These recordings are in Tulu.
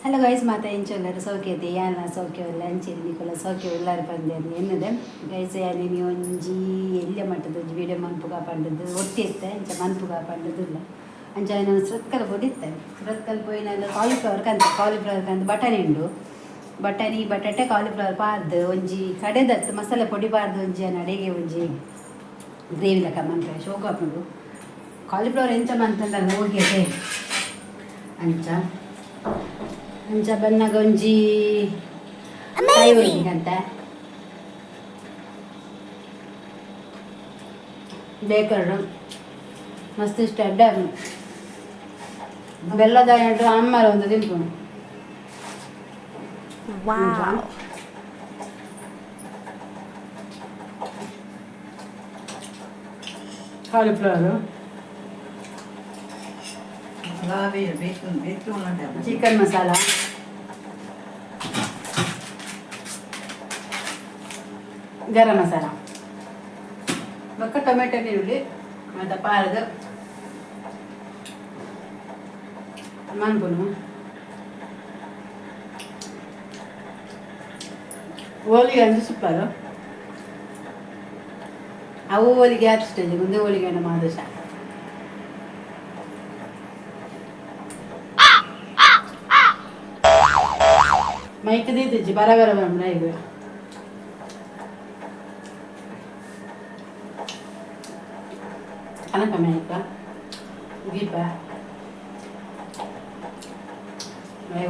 ಹಲೋ ಗೈಸ್, ಮಾತ ಎಂಚೊಲ್ಲರು? ಸೌಖ್ಯತೆ? ಯಾನ ಸೌಖ್ಯ ಉಲ್ಲ. ಅಂಚೆನೆ ನಿಕುಲ ಸೌಖ್ಯ ಉಲ್ಲಾರ ಪಂದೇರ್ ಎನ್ನದೆ. ಗೈಸ್, ಯಾನ್ ಇನಿ ಒಂಜಿ ಎಲ್ಯ ಮಟ್ಟದ ಒಂಜಿ ವೀಡಿಯೋ ಮನ್ಪುಗ ಪಂಡದು ಒಟ್ಟಿ ಇತ್ತೆ. ಅಂಚ ಮನ್ಪುಗ ಪಂಡದುಲ್ಲ. ಅಂಚ ನಾನು ಸುರತ್ಕಲ್ ಪೋದಿತ್ತೆ. ಸುರತ್ಕಲ್ ಪೋಯಿನಾಗ ಕಾಲಿಫ್ಲವರ್ ಕಂತ, ಕಾಲಿಫ್ಲವರ್ ಕಂತ ಬಟಾಣಿ ಉಂಡು. ಬಟಾಣಿ, ಬಟಾಟೆ, ಕಾಲಿಫ್ಲವರ್ ಪಾರ್ದು ಒಂಜಿ ಕಡೆದತ್ತು ಮಸಾಲೆ ಪೊಡಿ ಪಾರ್ದು ಒಂಜಿ ಅಡಿಗೆ ಒಂಜಿ ಗ್ರೇವಿ ಲೆಕ್ಕ ಮನ್ಪೆ. ಶೋಕು ಆಪುಂಡು. ಕಾಲಿಫ್ಲವರ್ ಎಂಚ ಮಂತಂಡ ಹೋಗಿದೆ. ಅಂಚ ಅಂಚ ಬನ್ನಗ ಒಂಜಿ ಕಾಯಿ ಅಂತ ಬೇಕರ್ ಮಸ್ತ್ ಇಷ್ಟ. ಅಡ್ಡ ಬೆಲ್ಲದ ಅಮ್ಮರ ಒಂದು ತಿನ್ಪುನು. Wow. Cauliflower, chicken masala, garam masala ಬೊಕ್ಕ ಟೊಮೆಟೊ, ನೀರುಳ್ಳಿ ಮತ್ತು ಪಾರ್ದು ಮನ್ಪುನು. ಹೋಳಿಗೆ ಅಂದ್ರೆ ಸೂಪರ್. ಅವು ಹೋಳಿಗೆ ಆಪ್ಸ್ಟೇಜ್ ಮುಂದೆ ಹೋಳಿಗೆ ಮಾದಶ. ಮೈಕ್ ದೀತಿಜ್ಜಿ ಬರ ಬರ ಬರ ಈಗ. ಕನಕ ಮೈಕ ದೀಪ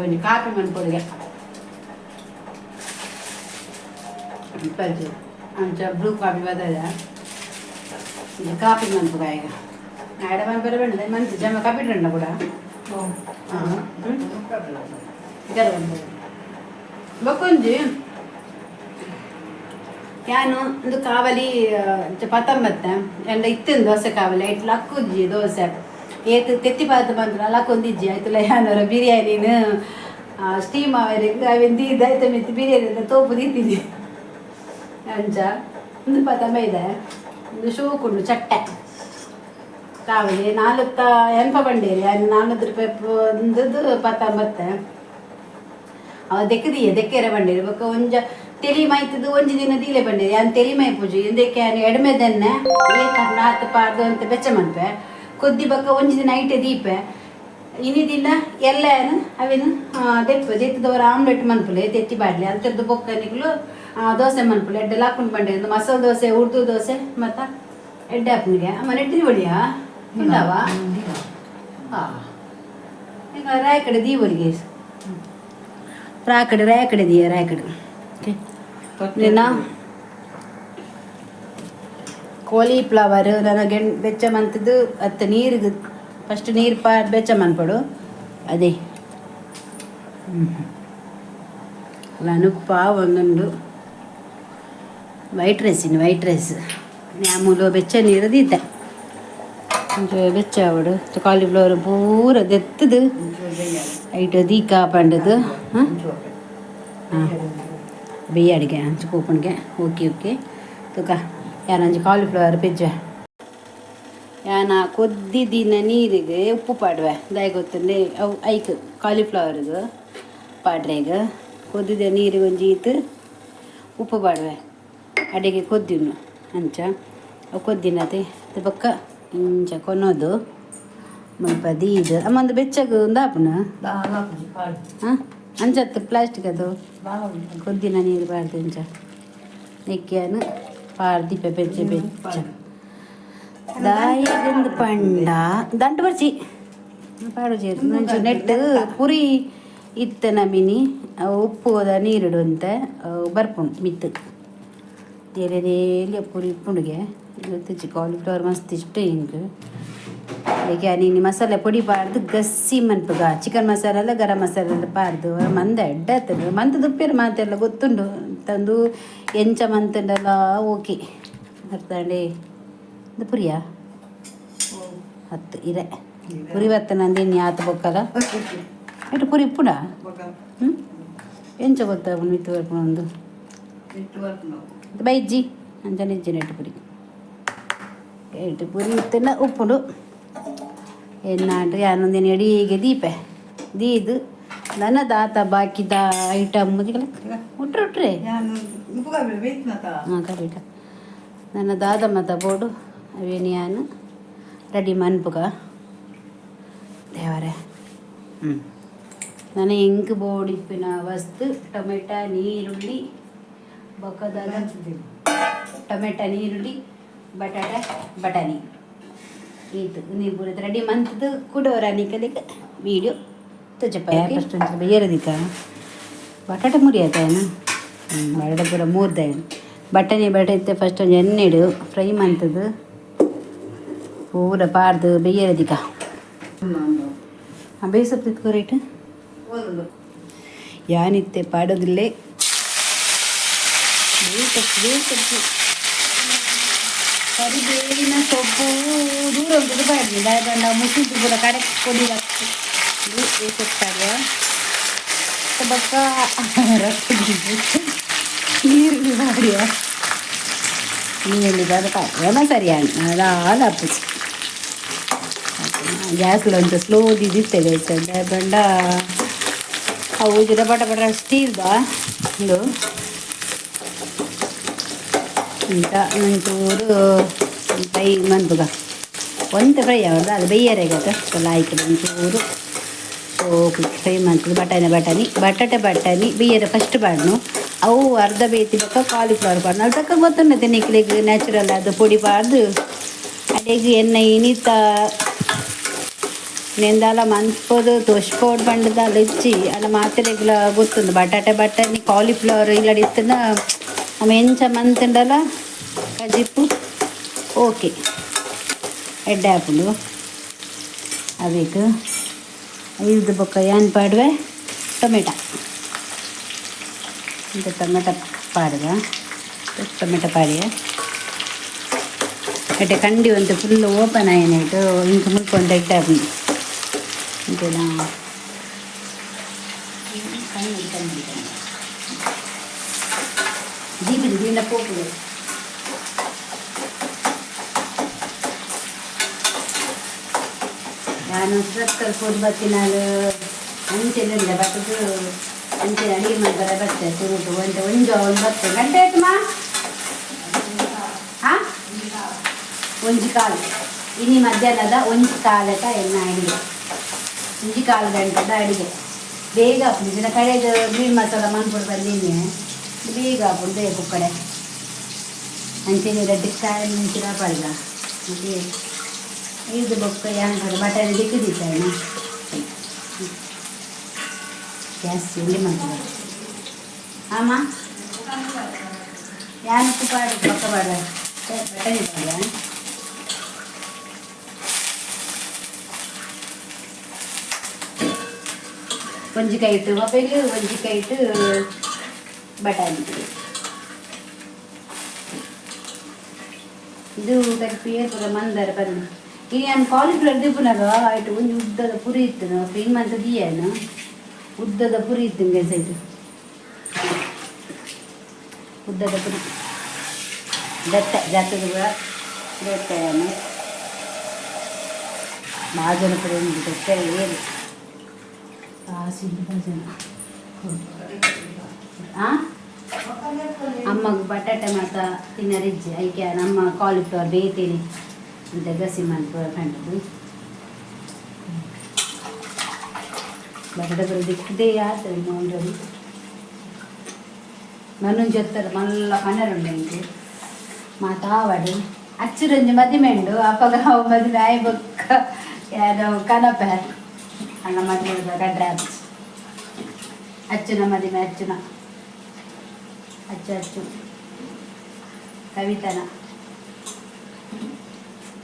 ಒಂಜಿ ಕಾಪಿ ಮನ್ಪೊಡಿಗೆ ಇಪ್ಪಜ್ಜಿ. ಅಂಚ ಬ್ಲೂ ಕಾಪಿ ಬದಲ ಒಂಜಿ ಕಾಪಿ ಮನ್ಪುಗ ಈಗ. ಆಡ ಮನ್ಪೆರೆ ಬೇಡ ಮಂತ್ ಜಮ ಕಾಪಿ ಉಂಡ ಕೂಡ. ಹಾಂ, ಬೊಕ್ಕೊಂಜಿ ಯಾನು ಒಂದು ಕಾವಲಿ ಪತ್ತೊಂಬತ್ತೆ ಎಂಡ ಇತ್ತಿನ ದೋಸೆ ಕಾವಲಿ ಐಟ್ ಲಕ್ಕುಜ್ಜಿ. ದೋಸೆ ಏತ್ ತೆತ್ತಿ ಪಾತ್ ಬಂದ್ರ ಲಕ್ಕೊಂದಿಜ್ಜಿ ಆಯ್ತಲ್ಲ. ಯಾನರ ಬಿರಿಯಾನಿನ ಸ್ಟೀಮ್ ಅವೆನ್ ದೀದ ಐತ ಮಿತ್ತು ಬಿರಿಯಾನಿ ತೋಪು ದೀತಿದ್ದಿ. ಅಂಚ ಒಂದು ಪತ್ತಂಬ ಇದೆ. ಒಂದು ಶೋಕುಂಡು ಚಟ್ಟೆ ಕಾವಲಿ. ನಾಲ್ಕ ಎನ್ಪ ಬಂಡೇರಿ ಅಲ್ಲಿ 400 ರೂಪಾಯಿ ಒಂದು ಪತ್ತೊಂಬತ್ತೆ. ಅವ ದೆಕ್ಕದಿಯ ದೆಕ್ಕೆರೆ ಬಂಡೇರಿ. ಬೊಕ್ಕ ಒಂಜ ತೆಲಿ ಮೈತದು ಒಂಜಿ ದಿನ ದೀಲೆ ಬಂಡೇರಿ. ಯಾನ್ ತೆಲಿ ಮೈಪುಜಿ ಇಂದಕ್ಕೆ ಯಾನ್ ಎಡ್ಮೆ ದೆನ್ನೆ ಏತ್ ನಾತ್ ಪಾಡ್ದು ಅಂತ ಬೆಚ್ಚ ಮನ್ಪೆ. ಕೊದ್ದಿ ಬೊಕ್ಕ ಒಂಜಿ ದಿನ ಐಟೆ ದೀಪೆ. ಇನಿ ದಿನ ಎಲ್ಲ ಏನು ಅವೇನು ದೆಪ್ಪು ದೆತ್ತದವರ ಆಮ್ಲೆಟ್ ಮನ್ಪುಲೆ. ತೆತ್ತಿ ಬಾಡ್ಲಿ ಅಂತದ್ದು ಬೊಕ್ಕ ನಿಕ್ಲು ದೋಸೆ ಮನ್ಪುಲೆ. ಎಡ್ಡೆ ಲಾಕುಂಡು ಬಂಡೆ. ಮಸಾಲೆ ದೋಸೆ, ಉರ್ದು ದೋಸೆ ಮತ್ತ ಎಡ್ಡೆ ಆಪುನಿಗೆ. ಅಮ್ಮ ನೆಟ್ಟಿ ಒಳಿಯಾ ಉಂಡವ. ಹಾಂ, ಈಗ ರಾಯಕಡೆ ದೀವೊಲಿಗೆ ರಾಕಡೆ ರಾಯಕಡೆ ದೀಯ ರಾಯಕಡೆ. ಓಕೆ, ನಿನ್ನ ಕಾಲಿಫ್ಲವರ್ ನನಗೆ ಬೆಚ್ಚ ಮಂತದ್ದು ಅತ್ತ ನೀರಿಗೆ ಫಸ್ಟ್ ನೀರು ಪಾ ಬೆಚ್ಚ ಮನ್ಪಡು ಅದೇ ಲನುಪ್ಪ ಒಂದೊಂದು ವೈಟ್ ರೈಸ್. ಇನ್ನು ವೈಟ್ ರೈಸ್ ಮಾಮೂಲು ಬೆಚ್ಚ ನೀರು ದೀತೆ. ಒಂಚೂರು ಬೆಚ್ಚ ಆವಡು. ಕಾಲಿಫ್ಲವರ್ ಪೂರ ದೆತ್ತದು ಐಟ್ ದೀಕ ಪಂಡದು. ಹಾಂ ಹಾಂ, ಬೇಯ ಅಡಿಗೆ ಅಂಚು ಕೂಪಣಿಗೆ. ಓಕೆ ಓಕೆ, ತುಕ ಯಾನೊಂಜಿ ಕಾಲಿಫ್ಲವರ್ ಪೆಜ್ಜ. ಯಾನ ಕೊದ್ದಿ ದಿನ ನೀರಿಗೆ ಉಪ್ಪು ಪಾಡುವೆ. ದಾಯ ಗೊತ್ತುಂಡೆ? ಅವು ಐಕ್ ಕಾಲಿಫ್ಲವರ್ಗೆ ಪಾಡ್ರೆಗ್ ಕೊದ್ದಿದ ನೀರಿಗೆ ಒಂಜಿ ಈತ್ ಉಪ್ಪು ಪಾಡುವೆ. ಅಡಿಗೆ ಕೊದ್ದಿನು ಅಂಚ ಅವು ಕೊದ್ದಿನತೆ ಬೊಕ್ಕ ಇಂಚ ಕೊನೊದು ಮುಲ್ಪ ದೀದ್. ಅಮ್ಮ, ಒಂದು ಬೆಚ್ಚಗ್ ಉಂದಾಪುನ. ಹಾಂ, ಅಂಚತ್ತು ಪ್ಲಾಸ್ಟಿಕ್ ಅದು ಕೊದ್ದಿನ ನೀರು ಪಾಡ್ದು ಇಂಚ ನೆಕ್ಕಿಯಾನು ಪಾಡ್ದಿಪ್ಪೆ. ಬೆಚ್ಚ ಬೆಚ್ಚ ದಾಯಿಗೊಂದು ಪಂಡ ದಂಟು ಬರ್ಚಿ ಪಾಡು ಒಂಚೂರು ನೆಟ್ ಪುರಿ ಇತ್ತ ನಮಿನಿ. ಅವು ಉಪ್ಪು ಅದ ನೀರಿಡು ಅಂತ ಅವು ಬರ್ಪುಂಡು ಮಿತ್ತು ದೇಲೆ ದೇಲಿ ಪುರಿ ಇಪ್ಪುಂಡುಗೆ. ಗೊತ್ತಿಜ್ಜಿ, ಕಾಲಿಫ್ಲವರ್ ಮಸ್ತ್ ಇಷ್ಟ ಇಂಕ್. ಅದಕ್ಕೆ ನೀನು ಮಸಾಲೆ ಪೊಡಿ ಪಾಡ್ದು ಗಸ್ಸಿ ಮನ್ಪುಗ. ಚಿಕನ್ ಮಸಾಲೆ ಎಲ್ಲ ಗರಂ ಮಸಾಲೆ ಎಲ್ಲ ಪಾಡ್ದು ಮಂದ ಎಡ್ಡೆ ಆತದೆ. ಮಂತ್ ದುಪ್ಪೇರು ಮಾತೆಲ್ಲ ಗೊತ್ತುಂಡು ತಂದು ಎಂಚ ಮಂತುಂಡಲ. ಓಕೆ, ಅರ್ಥಾಂಡೆ. ಇದು ಪುರಿಯಾ ಹತ್ತು ಇರೆ ಪುರಿ ಬತ್ತ ನಂದಿನಿ ಆತ ಬೊಕ್ಕಲ ಎಟ್ಟು ಪುರಿ ಇಪ್ಪುಡ. ಹ್ಞೂ, ಎಂಚ ಗೊತ್ತ ಮಿತ್ತು ಬರ್ಪುಣ ಒಂದು ಬೈಜ್ಜಿ ಅಂಚನೆ ಇಜ್ಜಿ. ನೆಟ್ಟು ಪುರಿ ಎಟ್ಟು ಪುರಿ ಇತ್ತನ ಉಪ್ಪುಂಡು. ಎನ್ನಾಂಡ್ರಿ ಯಾನೊಂದಿನ ಎಡೀಗೆ ದೀಪೆ ದೀದು. ನನ್ನ ದಾತ ಬಾಕಿದ ಐಟಮ್ ಉಟ್ರೆ ಉಟ್ರೆ. ಹಾಂ, ಕರೆಕ್ಟ್. ನನ್ನ ದಾದ ಮತ ಬೋಡು ಅವೇನು ಯಾನು ರೆಡಿ ಮನ್ಪುಗ ದೇವರೇ. ನಾನು ಎಂಕ್ ಬೋಡಿಪ್ಪಿನ ವಸ್ತು ಟೊಮೆಟೊ, ನೀರುಳ್ಳಿ, ಬೊಕ್ಕದಾದ ಟೊಮೆಟೊ, ನೀರುಳ್ಳಿ, ಬಟಾಟೆ, ಬಟಾಣಿ ಈತು. ನೀರು ಪೂರ ರೆಡಿ ಮಂತದ್ದು ಕುಡೋರ ನಿಕಲಿಗೆ ವೀಡಿಯೋ ತುಜಪ್ಪ. ಫಸ್ಟ್ ಒಂದು ಸ್ವಲ್ಪ ಏರದಿಕ್ಕ ಬಟಾಟೆ ಮುರಿಯತಾಯನ. ಬಟಾಟೆ ಪೂರ ಮೂರ್ದಾಯನ. ಬಟಾಣಿ ಬಟಾಟೆ ಇತ್ತೆ ಫಸ್ಟ್ ಒಂಜಿ ಎಣ್ಣೆಡು ಫ್ರೈ ಮಂತದ್ದು ಪೂರ ಪಾರ್ದು ಬೇಯರದಿಕ್ಕ. ಹಾಂ, ಬೇಯಿಸಪ್ತಿತ್ತು ರೇಟ್ ಯಾನಿತ್ತೆ ಪಾಡೋದಿಲ್ಲೇ. ಬೇಯಿಸಪ್ಪು, ಬೇಯಿಸಪ್ಪು. ಕರಿಬೇವಿನ ಸೊಪ್ಪು ದೂರ ಉಂಟು ಪಾಡ್ನಿ ದಾಯಪಂಡ ಮುಸಿದ್ದು ಪೂರ ಕಡೆ ಕೊಡಿ ಬೇಯಿಸಪ್ಪಾಡುವ. ಬೊಕ್ಕ ರೊಟ್ಟಿ ನೀರುಳ್ಳಿ ಪಾಡ್ಯ. ನೀರುಳ್ಳಿ ಪಾಡ ಏಮ ಸರಿ ದಾಲ ಅಪ್ಪುಜಿ. ಗ್ಯಾಸ್ ಒಂಚ ಸ್ಲೋ ದಿದ್ದಿತ್ತೆ ಗೈಸ್. ದಾಯಪಂಡ ಅವು ಜಿಡ ಪಟ ಪಟ ಸ್ಟೀಲ್ದ ಉಂದು. ಇಂತ ಒಂಚೂರು ಫ್ರೈ ಮನ್ಪುಗ. ಒಂತೆ ಫ್ರೈ ಆವಡ್ದು ಅದು ಬೇಯರೆ ಗೊತ್ತ ಲಾಯ್ಕ್ ಒಂಚೂರು ಸೋಕು ಫ್ರೈ ಮಾಡ್ತದೆ. ಬಟಾಣಿ ಬಟಾಣಿ ಬಟಾಟೆ ಬಟಾಣಿ ಬೇಯರೆ ಫಸ್ಟ್ ಪಾಡ್ನು. ಅವು ಅರ್ಧ ಬೇತಿ ಬೊಕ್ಕ ಕಾಲಿಫ್ಲವರ್ ಪಾಡ್ನು. ಅದು ತಕ್ಕ ಗೊತ್ತುಂಡತೆ ನಿಕ್ಲೆಗ್? ನ್ಯಾಚುರಲ್ ಅದು ಪೊಡಿ ಪಾಡ್ದು ಅಡೆಗ್ ಎಣ್ಣೆ ಇನಿತ ನೆಂದಾಲ ಮನ್ಪೊದು ತೋಷ್ಪೋಡು ಪಂಡದಾಲ ಇಜ್ಜಿ ಅಲ್ಲ ಮಾತೆರೆಗ್ಲ ಗೊತ್ತುಂಡು. ಬಟಾಟೆ ಬಟಾಣಿ ಕಾಲಿಫ್ಲವರ್ ಇಲ್ಲಡೆ ಇತ್ತಂಡ ನಮ ಎಂಚ ಮಂತುಂಡಲ ಕಜಿಪು ಓಕೆ ಎಡ್ಡೆ ಆಪುಂಡು. ಅವೇಕ್ ಐದು ಬೊಕ್ಕ ಯಾನ್ ಪಾಡುವೆ ಟೊಮೆಟೊ. ಇಂತ ಟೊಮೆಟೊ ಪಾಡುವ. ಟೊಮೆಟೊ ಪಾಡಿಯ ಎಡ್ಡೆ ಕಂಡಿ ಒಂತೆ ಫುಲ್ ಓಪನ್ ಆಯಿನೈಟ್ ಇಂಕ್ ಮುಲ್ಪ ಒಂತೆ ಎಡ್ಡೆ ಆಪುಂಡು. ಇಂತೆನಾ ಕಣ್ಣು ಕಣ್ಣು ಕಣ್ಣು ದೀಪಿದ ದಿಂಡ ಪೋಪುಡು. ನಾನು ಸುರತ್ಕಲ್ ಪೋದು ಬತ್ತಿನಾಲ್ ಅಂಚೆನೆ ಬತ್ತದು. ಅಂಚೆನೆ ಅಡಿಗೆ ಮಾಡ್ತಾರೆ ಬತ್ತೆ ಸುರುಟು ಒಂತೆ ಒಂಜು ಒಂದು ಬತ್ತೆ. ಗಂಟೆ ಆಯ್ತು ಮಾ. ಹಾಂ, 1:15. ಇನಿ ಮಧ್ಯಾಹ್ನದ 1:15ಕ ಎನ್ನ ಅಡಿಗೆ. 1:15 ಗಂಟೆದ ಅಡಿಗೆ ಬೇಗ ಆಪುಂಡು. ಜಿನ ಕಡೆದು ಗ್ರೀನ್ ಮಸಾಲ ಮನ್ಪುಡು ಬಂದಿನಿ. ಬೇಗ ಆಪುಂಡು, ಬೇಗ ಕುಕ್ಕಡೆ. ಅಂಚೆನೆ ರಡ್ಡ್ ಕಾಯಿ ಮುಂಚಿನ ಪಾಡ್ಗ. ಮತ್ತೆ ಇದು ಬೊಕ್ಕ ಯಾನ್ ಪಡ ಬಟಾಣಿ ದಿಕ್ಕುದಿತ್ತಾಯನ. ಗ್ಯಾಸ್ ಎಲ್ಲಿ ಮಾಡ್ತದೆ? ಆಮ ಯಾನಕ್ಕು ಪಾಡು ಬೊಕ್ಕ ಪಾಡ ಬಟಾಣಿ ಪಾಡ. ಒಂಜಿ ಕೈಟ್ ಮೊಬೈಲ್, ಒಂಜಿ ಕೈಟ್ ಬಟಾಣಿ. ಇದು ಕರಿಪಿ ಪೂರ ಮಂದಾರ ಪನ್ನಿ. ಇನಿ ಯಾನ್ ಕಾಲಿಫ್ಲವರ್ ದಿಪ್ಪುನಗ ಐಟ್ ಒಂಜಿ ಉದ್ದದ ಪುರಿ ಇತ್ತು. ಕ್ಲೀನ್ ಮಂತ ದೀಯನ. ಉದ್ದದ ಪುರಿ ಇತ್ತು ಸೈಟ್. ಉದ್ದದ ಪುರಿ ದತ್ತ ಜಾತದ ಪೂರ ದತ್ತ. ಯಾನು ಭಾಜನ ಪುರಿ ಉಂಟು ದತ್ತ ಏರು ಕಾಸಿಂದು ಭಾಜನ. ಆ ಅಮ್ಮಗ್ ಬಟಾಟೆ ಮಾತ ತಿನ್ನರಿಜ್ಜಿ. ಐಕೆ ನಮ್ಮ ಕಾಲಿಫ್ಲವರ್ ಬೇಯ್ತೀನಿ ಅಂತ ಗಸಿ ಮನ್ಪು ಕಂಡದ್ದು. ಬಟಾಟೆ ಬರೋ ದಿಕ್ಕದೇ ಆತ ಆಲ್ರೆಡಿ. ಮನೊಂಜಿ ಒತ್ತರ ಮಲ್ಲ ಕನರುಂಡು ಎಂಕ್ ಮಾತಾವಡು. ಅಚ್ಚುರಂಜಿ ಮದಿಮೆ ಉಂಡು. ಅಪಗ ಅವು ಮದಿಮೆ ಆಯ್ ಬೊಕ್ಕ ಯಾರೋ ಕನಪೆ ಅಣ್ಣ ಮದಿಮೆ ಕಡ್ರೆ ಆಪುಜಿ. ಅಚ್ಚುನ ಮದಿಮೆ, ಅಚ್ಚುನ ಅಚ್ಚು ಅಚ್ಚು ಕವಿತನ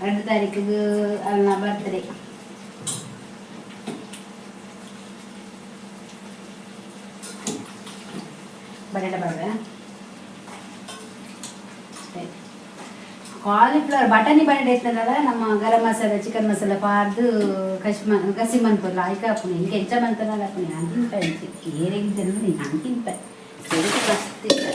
2 ತಾರೀಕಿಗೆ ಅವನ ಬರ್ತ್ಡೇ. ಬಟಾಟೆ ಪಾಡುವೆ. ಕಾಲಿಫ್ಲವರ್ ಬಟಾಣಿ ಬಟಾಟೆ ಇತ್ತಲ್ಲ ನಮ್ಮ ಗರಂ ಮಸಾಲೆ ಚಿಕನ್ ಮಸಾಲೆ ಪಾರ್ದು ಕಶ್ ಗಸಿ ಮನ್ಪುರ್ಲ ಐಕ ಆಪುಂಡು. ಇಂಕ ಎಂಚ ಮಂತನಲ್ಲ ಆಪುಂಡು. ಯಾನ್ ತಿನ್ಪೆ ಅಂಚೆ. ಏರೆಗಿದ್ದೆನು ನಾನು ತಿನ್ಪೆ. ಎದಕ್ಕೆ ಮಸ್ತ್ ಇಷ್ಟ.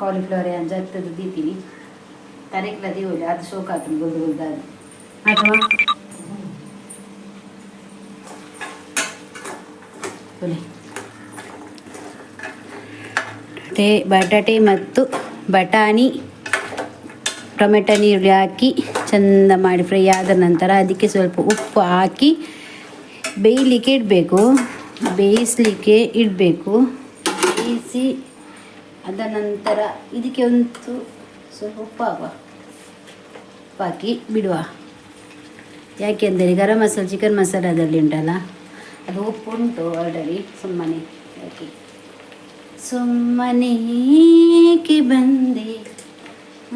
ಕಾಲಿಫ್ಲವರ್ ಯಾನ್ ಜತ್ತದು ದೀತೀನಿ. ತರೆಕ್ಲ ದೀವೊಲಿ ಅದು ಶೋಕ ಆತುಂಡು ಗುಲ್ದು ಗುಲ್ದಾದ್ ಆತವಾ ತೂಲೆ ಬಟಾಟೆ ಮತ್ತು ಬಟಾಣಿ ಟೊಮೆಟೊ ನೀರುಳ್ಳಿ ಹಾಕಿ ಚೆಂದ ಮಾಡಿ ಫ್ರೈ ಆದ ನಂತರ ಅದಕ್ಕೆ ಸ್ವಲ್ಪ ಉಪ್ಪು ಹಾಕಿ ಬೇಯಲಿಕ್ಕೆ ಇಡಬೇಕು. ಬೇಯಿಸಲಿಕ್ಕೆ ಇಡಬೇಕು. ಬೇಯಿಸಿ ಅದ ನಂತರ ಇದಕ್ಕೆ ಒಂದು ಸ್ವಲ್ಪ ಉಪ್ಪು ಹಾಕುವ, ಉಪ್ಪು ಹಾಕಿ ಬಿಡುವ. ಯಾಕೆಂದರೆ ಗರಂ ಮಸಾಲೆ ಚಿಕನ್ ಮಸಾಲದಲ್ಲಿ ಉಂಟಲ್ಲ, ಅದು ಉಪ್ಪು ಉಂಟು ಆಲ್ರೆಡಿ. ಸುಮ್ಮನೆ ಯಾಕೆ ಸುಮ್ಮನೆ ಏಕೆ ಬಂದೆ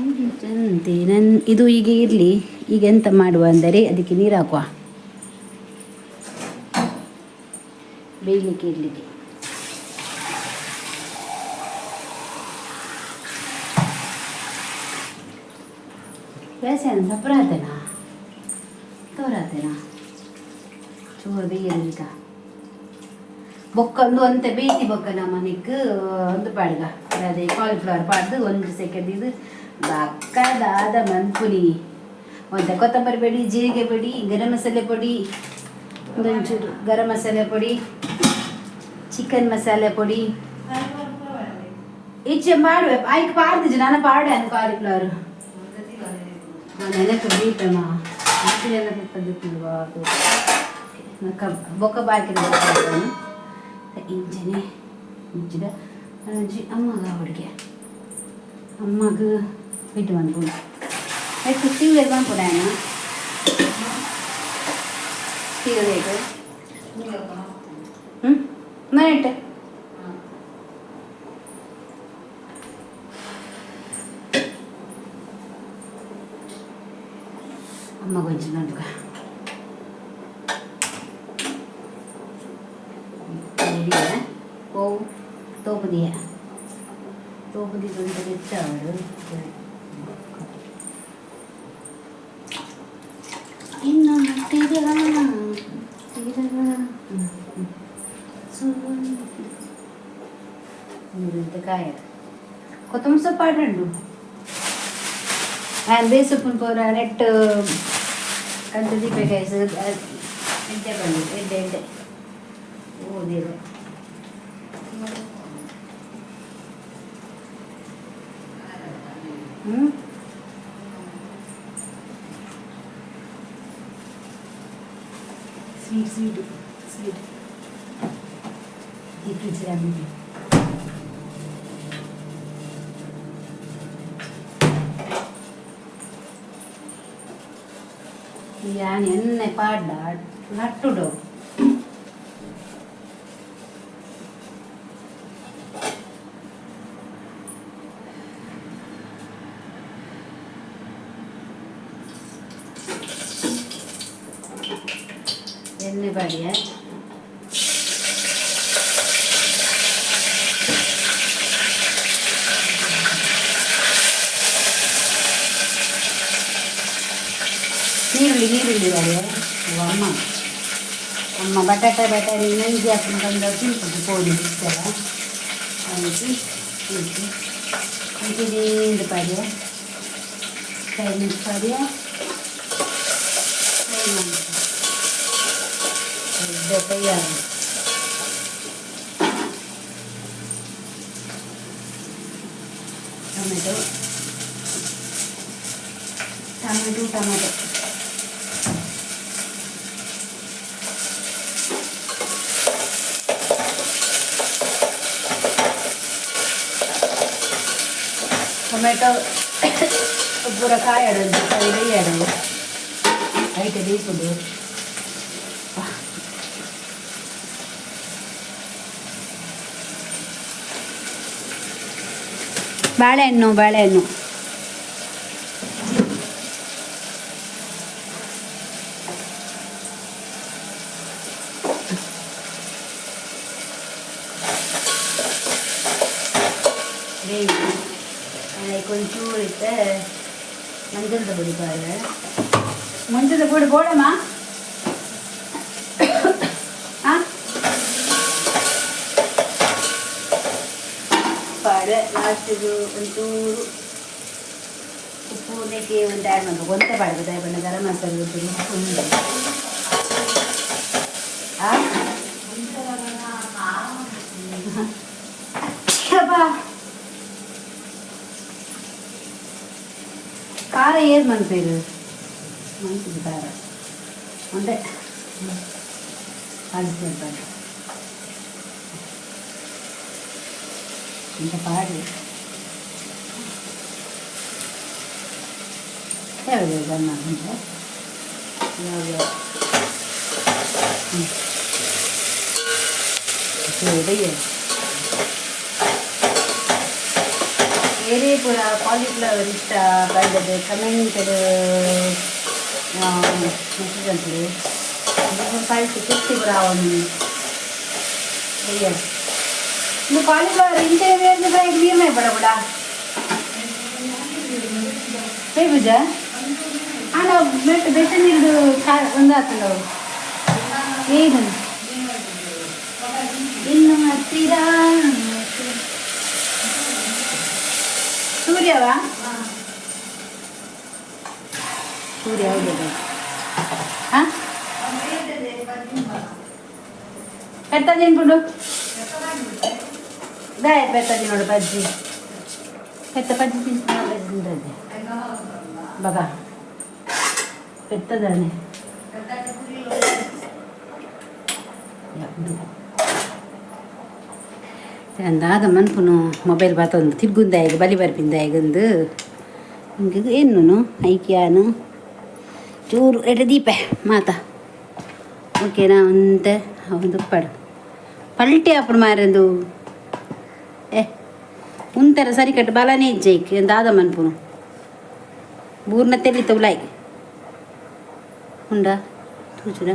ಅಂತೆ ನನ್ನ ಇದು ಹೀಗೆ ಇರಲಿ. ಈಗ ಎಂತ ಮಾಡುವ ಅಂದರೆ ಅದಕ್ಕೆ ನೀರು ಹಾಕುವ, ಬೇಯಲಿಕ್ಕೆ ಇಡಲಿಕ್ಕೆ. ಬೇಸನ್ ಸಪ್ರಾತೇನಾ ತೋರಾತೇನಾ ಚೂರು ಬೇಯಲಿಕ್ಕ ಬೊಕ್ಕ ಒಂದು ಒಂತೆ ಬೇಯ್ತಿ ಬೊಕ್ಕ ನಮ್ಮ ನಿಕ್ ಒಂದು ಪಾಡ್ಗ ಅದೇ ಕಾಲಿಫ್ಲವರ್ ಪಾಡ್ದು ಒಂದು ಸೆಕೆಂಡ್ ಇದು ಬಕ್ಕದಾದ ಮನ್ಪುನಿ. ಒಂತೆ ಕೊತ್ತಂಬರಿ ಪೊಡಿ, ಜೀರಿಗೆ ಪೊಡಿ, ಗರಂ ಮಸಾಲೆ ಪೊಡಿ, ಒಂದೊಂಚೂರು ಗರಂ ಮಸಾಲೆ ಪೊಡಿ, ಚಿಕನ್ ಮಸಾಲೆ ಪೊಡಿ ಈಚೆ ಮಾಡುವೆ. ಆಯ್ಕೆ ಪಾಡ್ದಿಜ್ಜಿ ನಾನು ಪಾಡೆ ಕಾಲಿಫ್ಲವರ್ ನೆನಪು ಬೀಪಮ್ಮ ನೆನಪು ಬೊಕ್ಕ ಬಾಕಿ ಇಂಚನೆ ಇಂಚಿದ ಒಂಜಿ ಅಮ್ಮಗ ಹುಡುಗೆ ಅಮ್ಮಗ ಬಿಟ್ಟು ಮನ್ಪುಂಡು. ಐಕ್ ತೀವ್ರ ಮನ್ಪುಡ ತೀವ್ರ ಬೇಕು. ಹ್ಞೂ ಮನೆಟ್ ಅಮ್ಮಗ ಒಂಚಿ ಮನ್ಪುಗ ಓ ತೋಪುದಿಯ ತೋಪುದಿ ಒಂತೆ ಹೆಚ್ಚಾವಡು. ಇನ್ನು ಮುಟ್ಟಿದ ಕಾಯ ಕೊತ್ತಂಬರಿ ಸೊಪ್ಪು ಆಡುಂಡು. ಆ್ಯಂಡ್ ಬೇಸಪ್ಪು ಪೂರ ನೆಟ್ ಕಂತು ದೀಪಕಾಯಿ ಎಡ್ಡೆ ಬಂದು ಎಡ್ಡೆ ಎಡ್ಡೆ ಓ ದೇವ. ಹ್ಞೂ ಸ್ವೀಟ್ ಸ್ವೀಟ್ ಸ್ವೀಟ್ ಈ ಫ್ರಿಜ್ ಬಿಟ್ಟು ಯಾನ್ ಎಣ್ಣೆ ಪಾಡ್ಡ ನಟ್ಟುಡು. ಎಣ್ಣೆ ಪಾಡಿಯ ನೀರುಳ್ಳಿ ನೀರುಳ್ಳಿ ಬಾಡಿಯ ಅಮ್ಮ ಅಮ್ಮ ಬಟಾಟೆ ಬಟಾಣಿ ನಂಜಿ ಹಾಕೊಂಡು ಬಂದ ತಿನ್ಪುಂಡು ಕೋಡಿ ಇಷ್ಟೆಲ್ಲ ಅದಕ್ಕೆ ಇಂಚಿ ಇಂಚಿದಿಂದ ಪಾಡ್ಯ ಚೈನೀಸ್ ಪಾಡ್ಯ ಫ್ರೈ ಮಾಡ್ಬೇಕು. ದೊಡ್ಡ ಫ್ರೈ ಆಗಿ ಟೊಮೆಟೊ tomato tomato tomato ಪೂರ ಕಾಯಡು ಬೇಯಡು ಐಟೆ ಬೇಯಿಸೋದು. ಬಾಳೆಹಣ್ಣು ಬಾಳೆಹಣ್ಣು ಬೇಯಿಸಿ ಅದಕ್ಕೆ ಒಂಚೂರು ಇತ್ತೆ ಮಂಜಲ್ದ ಪೊಡಿ ಪಾರು. ಮಂಜದ ಪೊಡಿ ಬೋಡಮ್ಮ ಆ ಪಾಡು. ಲಾಸ್ಟಿಗೆ ಒಂಚೂರು ಉಪ್ಪು. ಉಂದಕ್ಕೆ ಒಂದು ಆ್ಯಡ್ ಮಾಡ್ಬೇಕು. ಒಂತೆ ಪಾಡ್ಬೇಕು ದಾಯೆ ಗರಂ ಮಸಾಲೆ ಉಂಟು. ಆ ಅಬ್ಬಾ. ಖಾರ ಏರ್ ಮನ್ಪೇರು ಮಂತಿದ್ದು ಖಾರ ಒಂದೇ ಪಾಡಿಸ್ತಾರೆ ಇಂಥ ಪಾಡಿ ಯಾವ್ದು ಗಮ್ಮ ಉಂಟು ಯಾವ್ದು ಹ್ಞೂ ಏರೇ ಪೂರ ಕಾಲಿಫ್ಲವರ್ ಇಷ್ಟ ಬಂದದ್ದು ಕಮೆಂಟ್ ಮೆಸೇಜ್ ಅಂತೇಳಿ ಪಲ್ಟಿ ಕುಟ್ಟಿ ಪೂರ ಒಂದು ಇದು ಕಾಲಿಫ್ಲವರ್ ಇಂಚೆ ಬೇರೆ ನೀರ್ಮೆ ಬಡ ಬಡ ಪೂಜಾ ಆಂಡ ಬೆಟ್ಟ ಬೆಟ್ಟ ನೀರು ಒಂದು ಆತಂಡ ಏನು ಇನ್ನು ಹತ್ತಿರ ಸೂರ್ಯವಾ ಸೂರ್ಯ ಹೌದು. ಹಾಂ, ಪೆತ್ತ ತಿನ್ಬಿಡು ದಾಯ ಪೆತ್ತ ತಿನ್ನೋಡು ಬಜ್ಜಿ ಪೆತ್ತ ಬಜ್ಜಿ ತಿಂತ ಬಜ್ಜಿ ತಿಂತದೆ ಬಗ ಪೆತ್ತದಾನೆ. ಅಂದಾದ ಮನ್ಪುನು ಮೊಬೈಲ್ ಬಾತೊಂದು ತಿರ್ಗುಂದಾಯಿಗೆ ಬಲಿ ಬರ್ಪಿಂದಾಯಿಗಂದು ಹಿಂಗೆ ಎನ್ನುನು ಐಕ್ಯಾನು ಚೂರು ಎಡೆ ದೀಪೆ ಮಾತ ಓಕೆನಾ? ಒಂತೆ ಒಂದು ಪಡು ಪಲ್ಟಿ ಅప్పుడు ಮಾರೆಂದು ಏ ಉಂತರ ಸರಿ ಕಟ್ಟು ಬಲನೇ ಇಜ್ಜೈಕ್ ದಾದ ಮನ್ಪುನು ಬೂರ್ನ ತೆಲ್ಲಿ ತೌಲಾಯ್ ಉಂಡಾ ತೂಜುನ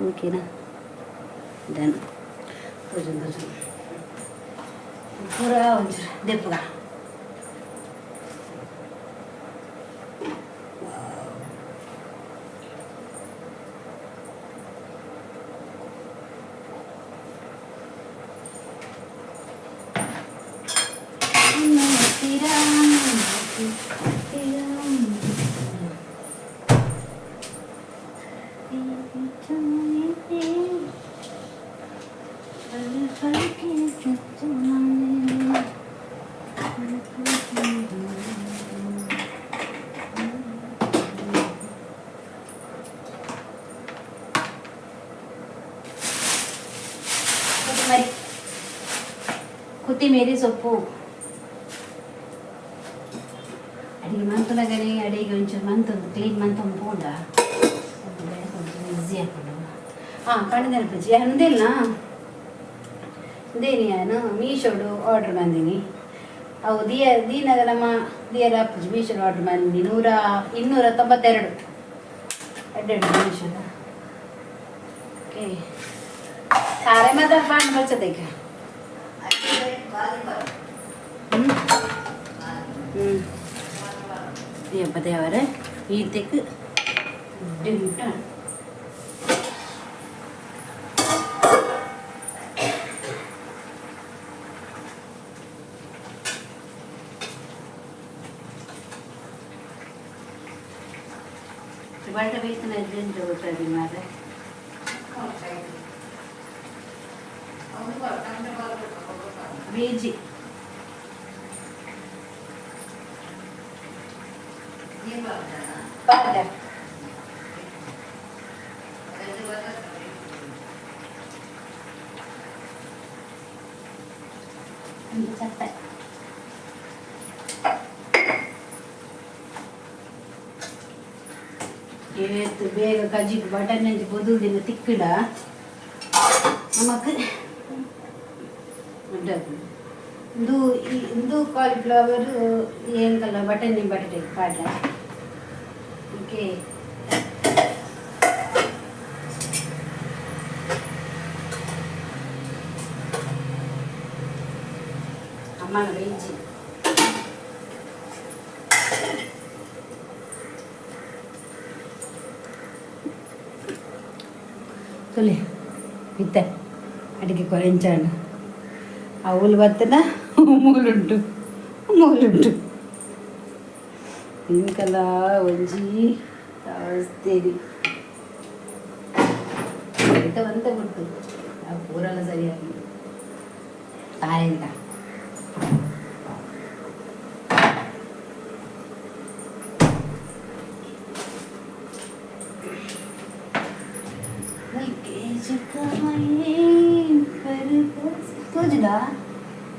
ಓಕೆನಾ? ಡನ್. ತೂಜು ತೂಜು ಪೂರ ಒಂಚೂರು ದೆಪ್ಪುಗ. ಕೊತ್ತಂಬರಿ ಕೊತ್ತಿಮೇರಿ ಸೊಪ್ಪು. ಅಡಿಗೆ ಮಂತುನಗನೆ ಅಡಿಗೆ ಒಂಚೂರು ಮಂತೊಂದು ಕ್ಲೀನ್ ಮಂತೊಂದು ಪೋಂಡ కొంచెం ಈಸಿ ಆಪುಂಡು. ಹಾಂ, ಪಂಡ ನೆನಪುಜಿ ಅಂದಿಲ್ಲ ಉಂದೇನಿ. ನಾನು ಮೀಶೋಡು ಆರ್ಡರ್ ಬಂದೀನಿ. ಅವು ದಿಯ ದೀನಗ ನಮ್ಮ ದಿಯರ ಅಪ್ಪುಜಿ. ಮೀಶೋಡು ಆರ್ಡರ್ ಬಂದೀನಿ 292 ಎಡ್ಡೆಡ್ಡು ಮೀಶೋದ. ಓಕೆ, ಸಾರೆ ಮತ್ತೆ ಪಾಂಡ್ ಬರ್ತದೆ. ಹ್ಞೂ ಹ್ಞೂ ದೇವರೇ ಈತೆಕ್ ಡಿಂಟ ಬಳ್ಳ ಬೇಯ್ತನ ಎಂತ ಗೊತ್ತಾದಿ ಮಾರ್ರೆ. ವೇಜಿ ಪಾಡ ಒಂದು ಚಟ್ಟೆ ಏತ್ ಬೇಗ ಕಜಿಕ್ ಬಟನ್ ಅಂಚಿ ಬೊದುಲ್ದಿನ ತಿಕ್ಕಡ ನಮಕ್ ಉಂದು ಇಂದು ಕಾಲಿಫ್ಲವರ್ ಏನ್ಕಲ್ಲ ಬಟನ್ ಬಟಟೆ ಪಾಡ್ಲ. ಓಕೆ, ಅಮ್ಮನ ಬೇಯಿಜಿ ತುಲೆ ಇತ್ತೆ ಅಡಿಗೆ ಕೊರೆಂಚಾಂಡ್ ಅವುಲು ಬತ್ತನ ಮೂಲುಂಟು ಮೂಲುಂಟು. ಇಂಕಲ ಒಂಜಿ ಅವಸ್ಥೆರಿ ಒಂತೆ ಬಿಡ್ತು ಪೂರೆಲ್ಲ ಸರಿಯಾಗಿ ತಾಯಿಂದ. ತೋಜುದಾ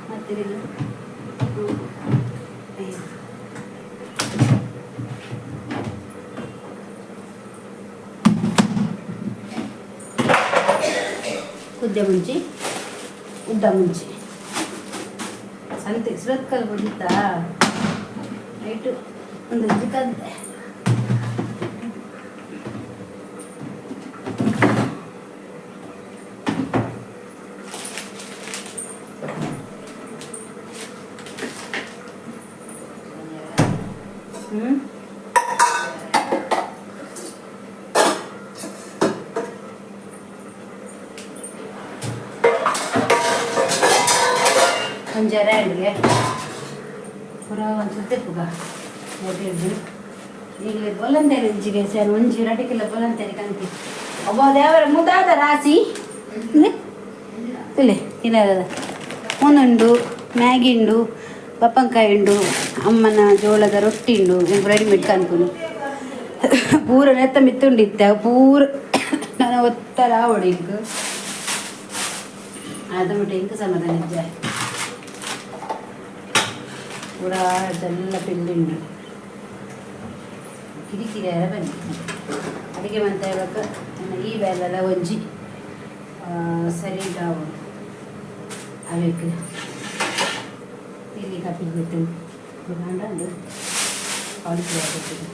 ಮತ್ತಿರಿಲ್ಲ. ಕುದ್ದೆ ಮುಂಚಿ ಉದ್ದ ಮುಂಚಿ ಸಂತೆ ಸುರತ್ಕಲ್ ಬಂದಿತ್ತಾ ನೈಟು ಒಂದು ಕಂತೆ. ಹ್ಞೂ ಒಂಜಿ ಅಡಿಗೆ ಪೂರ ಒಂದು ಸುತ್ತೆ ಪುಗ ಎಡ್ಡು ಈಗ ಬೊಲಂತೇರಿ ಇಂಚಿಗೆ ಸರ್ ಒಂಜಿ 2 ಕಿಲೋ ಬೊಲಂತೇರಿ ಕಂತಿ. ಒಬ್ಬ ದೇವರ ಮುದ್ದಾದ ರಾಸಿ ತುಲೆ ತಿನ್ನದ ಒಂದುಂಡು ಮ್ಯಾಗಿ ಉಂಡು, ಬಪ್ಪಂಕಾಯಿ ಉಂಡು, ಅಮ್ಮನ ಜೋಳದ ರೊಟ್ಟಿ ಉಂಡು, ರೆಡಿಮೇಡ್ ಕನ್ಪುನು ಪೂರ ನೆತ್ತ ಮಿತ್ತುಂಡಿತ್ತ ಪೂರ ನಾನು ಒತ್ತರ ಆವಡು ಇಂಕ್ ಅದು ಬಿಟ್ಟು ಇಂಕ್ ಸಮಾಧಾನ ಇದ್ದ ಪೂರ ಅದೆಲ್ಲ ಪಿಂಡುಂಡು ಕಿರಿಕಿರಿ ಎಲ್ಲ ಬನ್ನಿ ಅಡುಗೆ ಮಂತ ಇವಾಗ ಈ ಬೇಲೆಲ್ಲ ಒಂಜಿ ಸರಿ ಆವಡು ಅವೇಕ್ ತಿಲ್ಲಿ ಕಪ್ಪಿ ಗೊತ್ತು ಅಂಡು ಕಾಲಿಫ್ಲವರ್.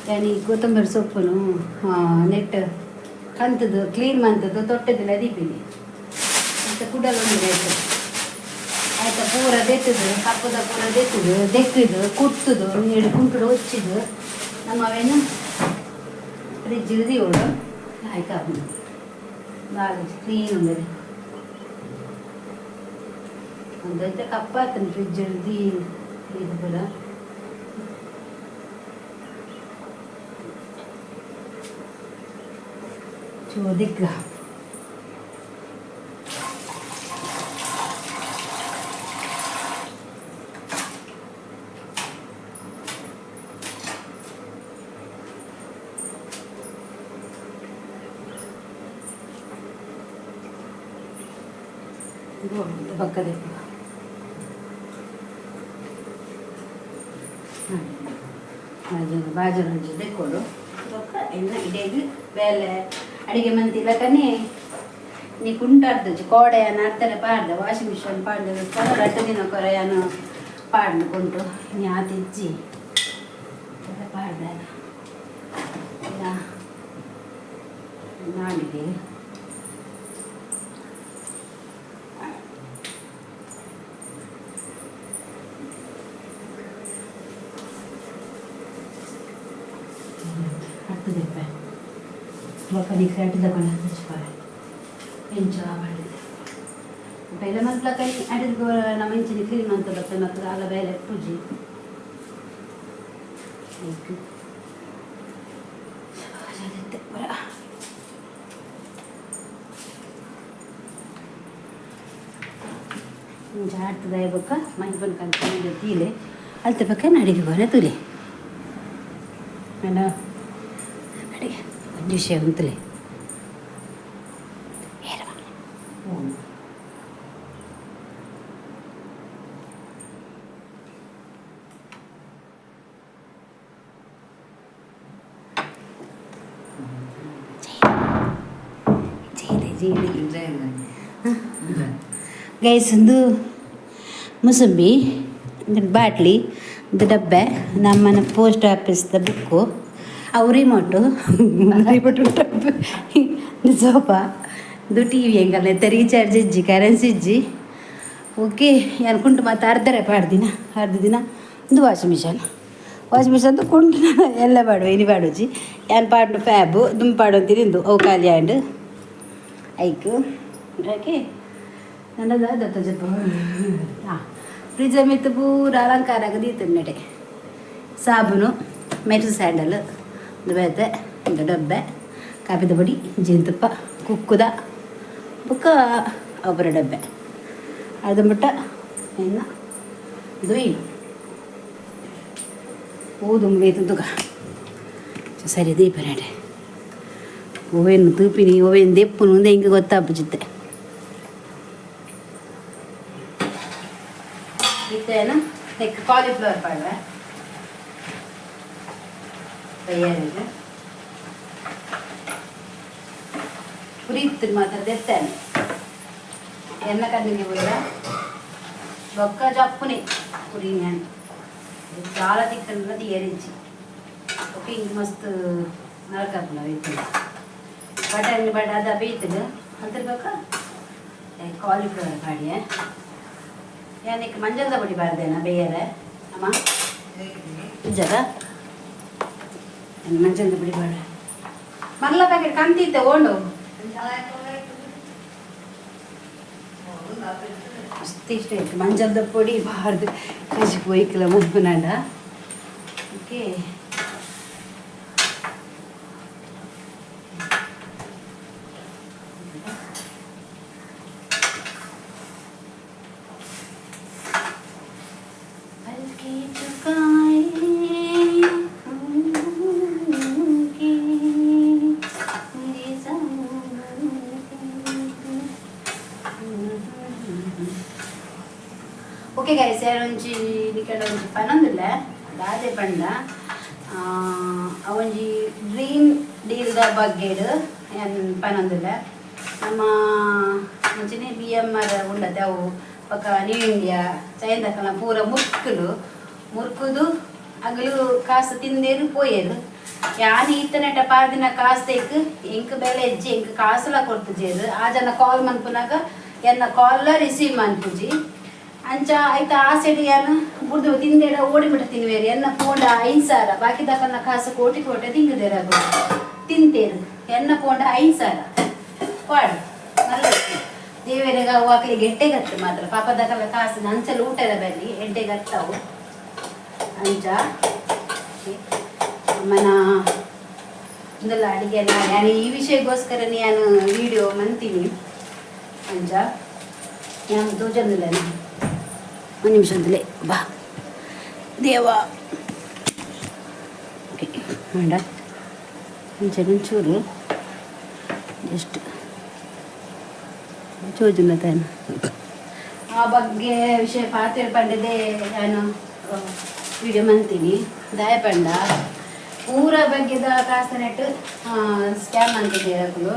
ಯಾನಿ ಕೊತ್ತಂಬರಿ ಸೊಪ್ಪುನು ನೆಟ್ ಕಂತದ್ದು ಕ್ಲೀನ್ ಮಂತದ್ದು ತೊಟ್ಟೆದಿಲ್ಲ ದೀಪಿನಿ ಮತ್ತು ಕುಡಲ್ ಒಂದು ರೇಟ್ ಆಯ್ತಾ. ಪೂರ ದೆತ್ತದು ಕಪ್ಪದ ಪೂರ ದೆತ್ತದು ದೆಕ್ಕಿದು ಕುಟ್ಟುದು ನೀರು ಕುಂಟುಡು ಒಚ್ಚಿದು ನಮ್ಮ ಅವೇನು ಫ್ರಿಜ್ ದೀವಡು. ಆಯ್ತಾ, ಬಾಗ ಕ್ಲೀನ್ ఉండదు. ಒಂದೈತೆ ಕಪ್ಪಾತನ ಫ್ರಿಜ್ ದೀ ಇದು ಪೂರ ಚೂರು ದಿಕ್ಕ ಪಕ್ಕದ. ಹಾಂ, ಬಾಜನ ಒಂಜಿ ದೆಕ್ಕೊಡು ಬೊಕ್ಕ ಎನ್ನ ಇಡೀ ಬೇಲೆ ಅಡಿಗೆ ಮಂತಿಲ್ಲ ಕನೆ. ನೀ ಕುಂಟಾಡ್ದು ಕೋಡೆ ಅರ್ಧರೆ ಪಾಡ್ದೆ, ವಾಷಿಂಗ್ ಮಿಷನ್ ಪಾಡ್ದೆ ರಡ್ಡು ದಿನ ಕೊರೆಯನು ಪಾಡ್ದು ಕುಂಟು ನೀ ಆತ ಇಜ್ಜಿ ಪಾಡ್ದೆ ನಾಡಿದೆ. ಅರ್ಥದಪ್ಪ ಬೊಕ್ಕ ನಿಕ್ರೆ ಅಡ್ಡದ ಕೊಂಡ ಹಚ್ಪಾರೆ ಎಂಚ ಮಾಡಿದೆ ಬೇಲೆ ಮನ್ಪ್ಲ ಕೈ ಅಡಿದ ನಮ್ಮ ಇಂಚಿನ ಕ್ಲೀನ್ ಅಂತ ಬತ್ತೆ ಮತ್ತು ಅಲ್ಲ ಬೇಲೆ ಪೂಜಿ ಪೂರ. ಇಂಚ ಆಡ್ತದ ಬೊಕ್ಕ ಮೈಬನ್ ಕಂತ ತೀಲೆ ಅಲ್ತ ಬೊಕ್ಕ ನಡಿಗೆ ಗೋನೆ ತುಲೆ ಅಣ್ಣ ಅಡಿಗೆ ಒಂಜಿ ವಿಷಯ ಉಂತಲೆ. ಗೈಸ್, ಒಂದು ಮುಸುಂಬಿ, ಒಂದು ಬಾಟ್ಲಿ, ಒಂದು ಡಬ್ಬೆ, ನಮ್ಮನ ಪೋಸ್ಟ್ ಆಫೀಸ್ದ ಬುಕ್ಕು, ಅವು ರಿಮೋಟು ರಿಮೋಟ್ ಡಬ್ಬೆ, ಸೋಫಾ, ಇದು ಟಿವಿ ಎಂಗಲ್ಲ ರೀಚಾರ್ಜ್ ಇಜ್ಜಿ, ಕರೆನ್ಸಿ ಇಜ್ಜಿ. ಓಕೆ, ಅನ್ಕುಂಟು ಮತ್ತು ಅರ್ಧರೆ ಪಾಡ್ದಿನ ಅರ್ಧ ದಿನ. ಒಂದು ವಾಷಿಂಗ್ ಮಿಷನ್, ವಾಷಿಂಗ್ ಮಿಷನ್ ಕುಂಟು ಎಲ್ಲ ಪಾಡುವ ಇನಿ ಪಾಡುಜಿ. ಯಾನ್ ಪಾಡ್ನು ಫ್ಯಾಬು ದುಂಬು ಪಾಡೊಂತಿರಿಂದು ಅವು ಖಾಲಿ ಆಂಡ್ ಐಕ್. ಓಕೆ, ನನ್ನದು ದತ್ತ ಜಪ್ಪ. ಹಾಂ, ಫ್ರಿಜ್ ಮಿತ್ತು ಪೂರ ಅಲಂಕಾರ ದೀತುಂಡೆ. ಸಾಬೂನು, ಮೈಸೂರು ಸ್ಯಾಂಡಲ್, ಒಂದು ಬೇತೆ ಒಂದು ಡಬ್ಬೆ, ಕಾಪಿದ ಪೊಡಿ, ಜೇನುತುಪ್ಪ, ಕುಕ್ಕುದ ಬೊಕ್ಕ ಒಬ್ಬರ ಡಬ್ಬೆ ಅದು ಬಿಟ್ಟ ಇನ್ನು ದುಯ್ ಊದು ಬೇತುಗ ಸರಿ ದೀಪನಡೆ ಒವೇನು ತೂಪಿನಿ ಒವೇನು ದೆಪ್ಪುನು ಅಂದೆ ಹಿಂಗೆ ಗೊತ್ತಾಪುಜಿತ್ತೆ. ಇತ್ತೇನು ಲೈಕ್ ಕಾಲಿಫ್ಲವರ್ ಪಾಡುವೆ ತಯಾರಿಗೆ. ಪುರಿತ್ತು ಮಾತ್ರ ದೆತ್ತೇನೆ ಎನ್ನ ಕಣ್ಣಿಗೆ ಬುಲ್ಲ ಬೊಕ್ಕ ಜಪ್ಪುನೆ ಪುರಿ. ನಾನು చాలా ತಿಕ್ಕಂದ తీయరించి. ಓಕೆ, ಹಿಂಗೆ ಮಸ್ತ್ ನರಕಾಪುನ ಬೇಯ್ತದೆ. ಬಟನ್ ಬಟ ಅದ ಬೇಯ್ತದೆ ಅಂತರ ಬೊಕ್ಕ ಕಾಲಿಫ್ಲವರ್ ಪಾಡಿಯೆ. ಯಾನಿಕ್ ಮಂಜಲ್ದ ಪೊಡಿ ಬಾರ್ದೇನ ಬೇಯರೆ ಅಮ್ಮ ಜರ ಮಂಜಲ್ದ ಪೊಡಿ ಬಾಡ. ಮಲ್ಲ ಪ್ಯಾಕೆಟ್ ಕಂತಿತ್ತೆ ಓಂಡು. ಮಸ್ತ್ ಇಷ್ಟ ಆಯ್ತು ಮಂಜಲ್ದ ಪೊಡಿ ಬಾರ್ದು ಕಜಿ ಪೋಯ್ಕಲ ಮನ್ಪುನಾಂಡ. ಓಕೆ, पलके झुकाए उनके मेरे ಓಕೆ ಗೈಸ್, ಒಂಜಿ ನಿಕಡ ಒಂಜಿ ಪನೊಂದುಲ್ಲ. ದಾದೆ ಪಂಡ ಅವೊಂಜಿ ಡ್ರೀಮ್ ಡೀಲ್ದ ಬಗ್ಗೆಡ್ ಯಾನ್ ಪನೊಂದುಲ್ಲ. ನಮ್ಮ ಅಂಚನೆ ಬಿ ಎಮ್ ಆರ್ ಉಂಡತೆ ಅವು ಬೊಕ ನ್ಯೂ ಇಂಡಿಯಾ ಚೈನ್ದಕಲ್ನ ಪೂರ ಮುರ್ಕುಲು ಮುರ್ಕುದು ಅಗಲು ಕಾಸು ತಿಂದೇರು ಪೋಯೆರು. ಯಾನ್ ಈತನೆಟ ಪಾರ್ದಿನ ಕಾಸು ತೇಕ್ ಎಂಕ್ ಬೇಲೆ ಇಜ್ಜಿ, ಎಂಕ್ ಕಾಸುಲ ಕೊರ್ತುಜೆರ್. ಆ ಜನ ಕಾಲ್ ಮನ್ಪುನಾಗ ಎನ್ನ ಕಾಲ್ಲ ರಿಸೀವ್ ಮನ್ಪುಜಿ. ಅಂಚ ಐತ ಆಸೆಡ್ ಯಾನ್ ಬುಡ್ದು ತಿಂದೇಡ ಓಡಿ ಬಿಟ್ಟ ತಿನ್ವೇರು. ಎನ್ನ ಪೋಂಡ 5,000, ಬಾಕಿ ದಕಲ್ನ ಕಾಸು ಕೋಟಿ ಕೋಟೆ ತಿಂಗುದೇರು, ಅಗುಲು ತಿಂತೇರು. ಎನ್ನ ಪೋಂಡ 5,000 ಪಾಡು ಮಲ್ಲ ದೇವರಿಗೆ ಅವು ಅಕ್ಲಿಗೆ ಎಡ್ಡೆ ಗತ್ತು ಮಾತ್ರ. ಪಾಪ ದಕಲ್ನ ಕಾಸು ಅಂಚಲು ಊಟದ ಬಲ್ಲಿ ಎಡ್ಡೆ ಗತ್ತವು. ಅಂಚ ಅಮ್ಮನ ಒಂದಲ್ಲ ಅಡಿಗೆ ನಾನು ಈ ವಿಷಯಕ್ಕೋಸ್ಕರ ನಾನು ವಿಡಿಯೋ ಮಂತೀನಿ. ಅಂಚ ನಾನು ತೋಜೊಂದಿಲ್ಲ. ಒಂದು ನಿಮಿಷ ಅಂತಲೇ ಬಾ ದೇವ. ಓಕೆ, ಬೇಡ, ಅಂಚೆ ಒಂಚೂರು ಜಸ್ಟ್ ಚೋಜುನ ತಾನು. ಆ ಬಗ್ಗೆ ವಿಷಯ ಪಾತ್ರೆ ಪಂಡದೆ ನಾನು ವಿಡಿಯೋ ಮಂತೀನಿ. ದಾಯ ಪಂಡ ಪೂರ ಬಗ್ಗೆದ ಕಾಸನೆಟ್ ಸ್ಕ್ಯಾಮ್ ಅಂತಿದೆ. ಅಕುಲು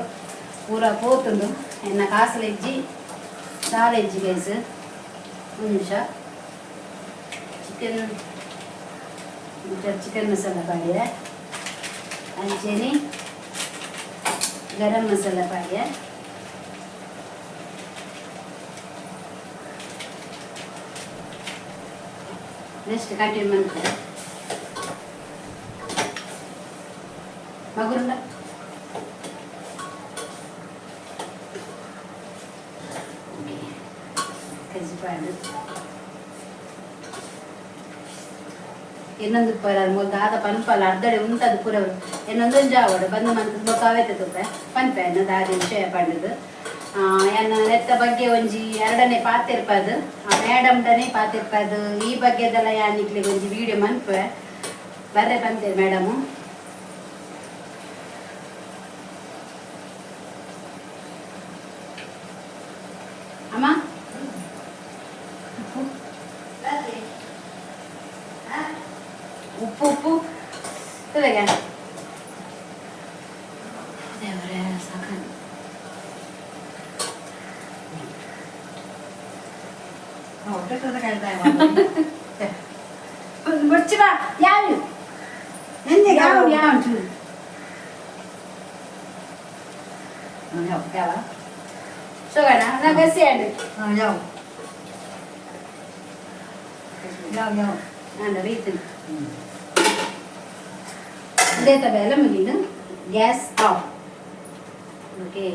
ಪೂರ ಪೋತುಂಡು. ಎನ್ನ ಕಾಸಲೆಜ್ಜಿ ದಾಲೆಜ್ಜಿ ಗೈಸ್. ಒಂದು ನಿಮಿಷ. ಚಿಕನ್ ಚಿಕನ್ ಮಸಾಲ ಪಾಡ್ಯ, ಅಂಚೆನೆ ಗರಂ ಮಸಾಲ ಪಾಡ್ಯ. ನೆಕ್ಸ್ಟ್ ಕಂಟಿನ್ಯೂ ಮಾಡ್ತಾರೆ ಮಗುರುಂಡ. ಕಜ್ಜಿಪಾಡು ಇನ್ನೊಂದು ಪರ ಮೂಲ ದಾದ ಪನ್ಪಲ ಅರ್ಧಡೆ ಉಂಟದು ಪೂರ ಇನ್ನೊಂದೊಂದು ಜಾವಡು ಬಂದು ಮಂತ್ ಬೊಕ್ಕ ಅವೆತ ತುಪ್ಪೆ ಪನ್ಪೆ ದಾದಿ ವಿಷಯ ಪಂಡದು. ಯಾನ್ ನೆತ್ತ ಬಗ್ಗೆ ಒಂಜಿ ಎರಡನೇ ಪಾತಿರ್ಪದು ಆ ಮೇಡಮ್ಡನೇ ಪಾತಿರ್ಪದು. ಈ ಬಗ್ಗೆದೆಲ್ಲ ಯಾನ್ ನಿಕ್ಲೆಗ್ ಒಂಜಿ ವಿಡಿಯೋ ಮನ್ಪೆ. ಬರ್ರೆ ಪಂತೇರು ಮೇಡಮು. ಅಮ್ಮ, ಉಪ್ಪು ಉಪ್ಪು ಉಪ್ಪು ತೂವೆಗೆ. ದೇವರೇ, ಸಾಕಾಯ್ತು. ಮುಚ್ಚಿ ಬಾ ಯಾವ ಯಾವ ಯಾವ ಚೂರು. ಸೋಗಣ ನಾ ಗಸಿ ಯಾವ ಯಾವ ಯಾವ ನಾನು ಬೈತೀನಿ ಇದೇ ತಬೆ ಎಲ್ಲ ಮುಗಿದು gas off. Okay,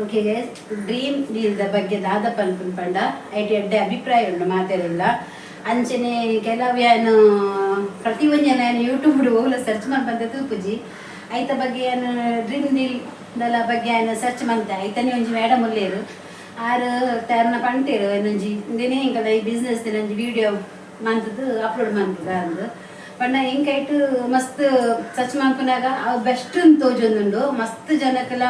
okay guys, dream ಡೀಲ್ದ ಬಗ್ಗೆ ದಾದ ಪನ್ಪುನ್ ಪಂಡ ಐಟ್ ಎಡ್ಡೆ ಅಭಿಪ್ರಾಯ ಉಂಡು ಮಾತೆರೆಲ್ಲ. ಅಂಚನೆ ಕೆಲವು ಯಾನ್ ಪ್ರತಿ ಒಂಜನ ಯಾನ್ ಯೂಟ್ಯೂಬ್ ಓಲ ಸರ್ಚ್ ಮನ್ಪಂತ ತೂಪುಜಿ. ಐತ ಬಗ್ಗೆ ಯಾನ್ ಡ್ರೀಮ್ ಡೀಲ್ ದಲ ಬಗ್ಗೆ ಯಾನ್ ಸರ್ಚ್ ಮಂತೆ. ಐತನೇ ಒಂಜಿ ಮೇಡಮ್ ಉಲ್ಲೇರು, ಆರು ತರ್ನ ಪಂಟೇರು ಒಂಜಿ ಇಂದೇನೆ ಎಂಕಲ ಈ ಬಿಸ್ನೆಸ್ ಒಂಜಿ ವಿಡಿಯೋ ಮಂತದ್ದು ಅಪ್ಲೋಡ್ ಮನ್ಪುಗ ಅಂದ್ ಪಂಡ. ಎಂಕೈಟ್ ಮಸ್ತ್ ಸರ್ಚ್ ಮನ್ಪುನಾಗ ಅವು ಬೆಸ್ಟ್ ತೋಜೊಂದುಂಡು. ಮಸ್ತ್ ಜನಕ್ಲ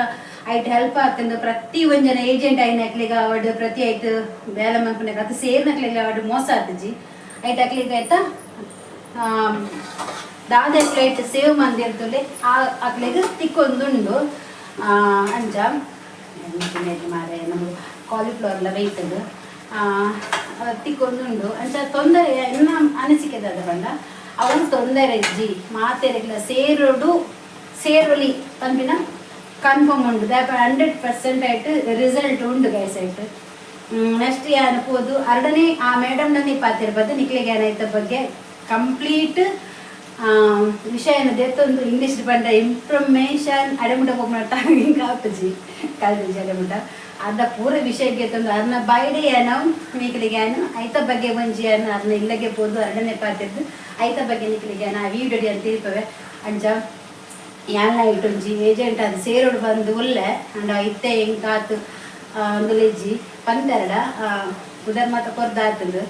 ಐಟ್ ಹೆಲ್ಪ್ ಆತಂದು. ಪ್ರತಿ ಒಂಜನ ಏಜೆಂಟ್ ಆಯಿನಕ್ಲೆಗ್ ಆವಡ್, ಪ್ರತಿ ಐಟ್ ಬೇಲೆ ಮನ್ಪುನಾಗ ಅದು ಸೇರ್ನಕ್ಲೆಗ್ ಆವಡ್, ಮೋಸ ಆತಜಿ. ಐಟ್ ಅಕ್ಲೆಗ್ ಆಯ್ತಾ ದಾದ ಪ್ಲೇಟ್ ಸೇವ್ ಮಂದಿರ್ತುಲೆ ಆ ಅಕ್ಲೆಗ್ ತಿಕ್ಕೊಂದುಂಡು. ಅಂಚ ಮಾರೆ ನಮ್ಮ ಕಾಲಿಫ್ಲವರ್ಲ ಬೇಯ್ತದೆ ತಿಕ್ಕೊಂದುಂಡು. ಅಂಚ ತೊಂದರೆ ಎನ್ನ ಅನಿಸಿಕೆ ದಾದ ಪಂಡ, ಅವು ತೊಂದರೆ ಇಜ್ಜಿ, ಮಾತೆರೆಗ್ಲ ಸೇರೋಡು ಸೇರೊಲಿ ಪನ್ಪಿನ ಕನ್ಫರ್ಮ್ ಉಂಡು. ದಾಪ 100% ಐಟ್ ರಿಸಲ್ಟ್ ಉಂಡು ಗೈಸ್ ಐಟ್. ನೆಕ್ಸ್ಟ್ ಯಾನ್ ಪೋದು ಅರಡನೆ ಆ ಮೇಡಮ್ ನನ್ನೇ ಪಾತಿರ್ಬೋದು. ನಿಕ್ಲೆಗ್ ಏನಾಯ್ತ ಬಗ್ಗೆ ಕಂಪ್ಲೀಟ್ ವಿಷಯನ ದೆತ್ತೊಂದು, ಇಂಗ್ಲೀಷ್ ಪಂಡ ಇನ್ಫಾರ್ಮೇಶನ್ ಅಡೆಮುಟ ಹೋಗ್ನ ಹಿಂಗೆ ಆಪುಜಿ ಕಲ್ದಿಜಿ ಅಡೆಮುಟ. ಅದ ಪೂರ ವಿಷಯಕ್ಕೆ ತಂದು ಅರ್ನ ಬಾಯ್ಡೆ ಏನೋ ನಿಕ್ಲಿಗೆ ಏನು ಐತ ಬಗ್ಗೆ ಒಂಜಿ ಏನು ಅರ್ನ ಇಲ್ಲಗೆ ಪೋದು ಅರಡನೆ ಪಾತಿರ್ದು ಐತ ಬಗ್ಗೆ ನಿಕ್ಲಿಗೆ ಏನು ಆ ವಿಡಿಯೋ ಅಂತ ತಿಳ್ಪವೆ. ಅಂಚ ಯಾನ್ಲ ಇಟ್ಟೊಂಜಿ ಏಜೆಂಟ್ ಅದು ಸೇರೋಡು ಬಂದು ಉಲ್ಲೆ. ಅಂಡ ಇತ್ತೆ ಎಂಕಾತು ಒಂದುಲೆಜ್ಜಿ ಪಂತೆರಡ ಉದರ್ ಮಾತ ಕೊರ್ದಾತಂದು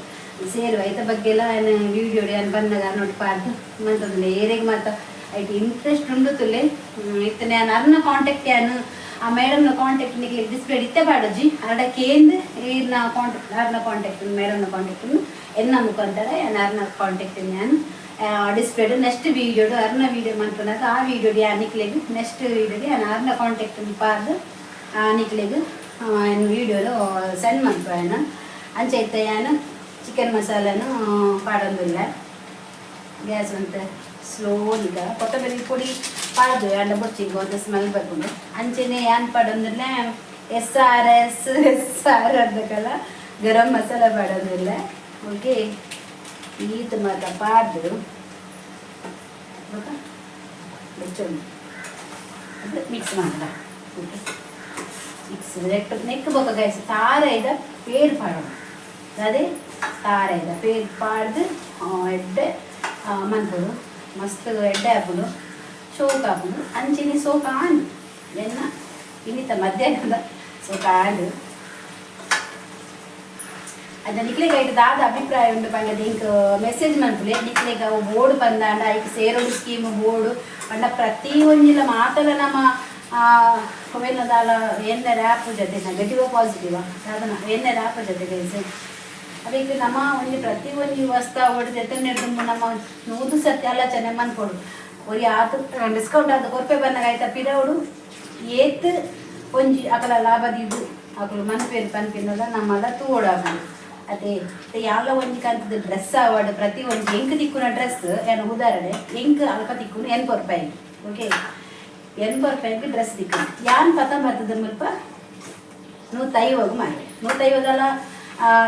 ಸೇರು ಐತ ಬಗ್ಗೆ ಎಲ್ಲ ಏನು ವಿಡಿಯೋ ಏನು ಬಂದಾಗ ನೋಡಿ ಪಾರ್ದು ಮಂತಂದ್ರೆ ಏರೆಗ್ ಮಾತ ಐಟ್ ಇಂಟ್ರೆಸ್ಟ್ ಉಂಡು ತುಲೆ. ಇತ್ತೆ ನಾನು ಅರ್ನ ಕಾಂಟ್ಯಾಕ್ಟ್, ಯಾನು ಆ ಮೇಡಮ್ನ ಕಾಂಟ್ಯಾಕ್ಟ್ ನಿಕ್ಲೆ ಡಿಸ್ಪ್ಲೇ ಇತ್ತೆ ಪಾಡೋಜಿ. ಅರಡ ಕೇಂದ್ ಈರ್ನ ಕಾಂಟ್ಯಾಕ್ಟ್, ಅರ್ನ ಕಾಂಟ್ಯಾಕ್ಟ್, ಮೇಡಮ್ನ ಕಾಂಟ್ಯಾಕ್ಟ್ ಎನ್ನ ಮುಖಾಂತರ ಯಾನ್ ಅರ್ನ ಕಾಂಟ್ಯಾಕ್ಟ್ ಯಾನು ಡಿಸ್ಪ್ಲೇ ನೆಕ್ಸ್ಟ್ ವೀಡಿಯೋಡು ಅರ್ನ ವೀಡಿಯೋ ಮನ್ಪುನಾಗ ಆ ವೀಡಿಯೋ ಯಾನ್ ನಿಕ್ಲೆಗ್ ನೆಕ್ಸ್ಟ್ ವೀಡಿಯೋಗೆ ಯಾನ್ ಅರ್ನ ಕಾಂಟ್ಯಾಕ್ಟ್ ಪಾರ್ದು ನಿಕ್ಲೆಗ್ ವೀಡಿಯೋಲು ಸೆಂಡ್ ಮನ್ಪುವೆನ್. ಅಂಚ ಇತ್ತೆ ಯಾನು ಚಿಕನ್ ಮಸಾಲನು ಪಾಡೊಂದುಲ್ಲೆ. ಗ್ಯಾಸ್ ಅಂತ ಸ್ಲೋ ಈಗ ಕೊತ್ತಂಬರಿ ಪೊಡಿ ಪಾಡ್ದು ಅಂಡ ಬೊಡ್ಚಿಂಗ್ ಒಂದು ಸ್ಮೆಲ್ ಬರ್ಪುಂಡು. ಅಂಚೆನೆ ಯಾನ್ ಪಾಡೊಂದುಲ್ಲೆ S R S S R ಅದಕ್ಕೆಲ್ಲ ಗರಂ ಮಸಾಲ ಪಾಡೊಂದುಲ್ಲೆ. ಓಕೆ, ಈತ್ ಮಾತ ಪಾಡ್ದು ಬೊಕ ಬೆಚ್ಚೊಂದು ಅದು ಮಿಕ್ಸ್ ಮಾಡಲ. ಓಕೆ, ಮಿಕ್ಸ್ ನೆಕ್ ನೆಕ್ ಬೊಕ ಗೈಸ್ ತಾರಾಯ್ದ ಪೇರ್ ಪಾಡೋಣ. ಅದೇ ತಾರಾಯ್ದ ಪೇರ್ ಪಾಡ್ದು ಎಡ್ಡೆ ಮನ್ಪೊಡು. ಮಸ್ತ್ ಎಡ್ಡೆ ಆಪುಂಡು, ಶೋಕ್ ಆಪುಂಡು. ಅಂಚೆನೆ ಸೋಕ ಆಂಡ್ ಎನ್ನ ಇನ್ನಿತ ಮಧ್ಯಾಹ್ನದ ಸೋಕ ಆಂಡ್. ಅದ ನಿಕ್ಲೆಗ್ ಐಟ್ ದಾದ ಅಭಿಪ್ರಾಯ ಉಂಡು ಪಂಡದ ಇಂಕ್ ಮೆಸೇಜ್ ಮನ್ಪುಲೆ. ನಿಕ್ಲೆಗ್ ಅವು ಬೋರ್ಡ್ ಬಂದಾಂಡ ಐಕ್ ಸೇರೋಡು ಸ್ಕೀಮ್ ಬೋರ್ಡ್ ಪಂಡ ಪ್ರತಿ ಒಂಜಿಲ ಮಾತಲ ನಮ್ಮ ದಾಲ ಏನ್ರ ಆ್ಯಪ್ ಜೊತೆ ನೆಗೆಟಿವ್ ಪಾಸಿಟಿವ್ ದಾದನ ಏನ್ರ ಆ್ಯಪ್ ಜೊತೆ ಗೈಸ್. ಅದಕ್ಕೆ ನಮ್ಮ ಒಂಜಿ ಪ್ರತಿ ಒಂಜಿ ವಸ್ತು ಅವಡು ಜೊತೆ ನೆಡ್ದು ನಮ್ಮ 100 ಸರ್ತಿ ಆಲೋಚನೆ ಮನ್ಪೊಡು. ಒರಿ ಆತು ಡಿಸ್ಕೌಂಟ್ ಆದ ಕೊರ್ಪೆ ಬಂದಾಗ ಆಯ್ತಾ ಪಿರವಡು ಏತ್ ಒಂಜಿ ಅಕಲ ಲಾಭ ದೀದು ಅಕಲು ಮನ್ಪೇರು ಪನ್ಪಿನಲ್ಲ ನಮ್ಮಲ್ಲ ತೂವೊಡಾಪುಂಡು. ಅದೇ ಯಾಲ ಒಂಜಿ ಕಂತದ ಡ್ರೆಸ್ ಆವಡ್, ಪ್ರತಿ ಒಂಜಿ ಎಂಕ್ ತಿಕ್ಕುನ ಡ್ರೆಸ್ ಏನು ಉದಾಹರಣೆ, ಎಂಕ್ ಅಲ್ಪ ತಿಕ್ಕುನು 80 ರೂಪಾಯಿ. ಓಕೆ, 80 ರೂಪಾಯಿಗೆ ಡ್ರೆಸ್ ತಿಕ್ಕು. ಯಾನ್ ಪತ ಬರ್ತದ ಮುಲ್ಪ 150ಗ್ ಮಾರೆ. 150ದಲ್ಲ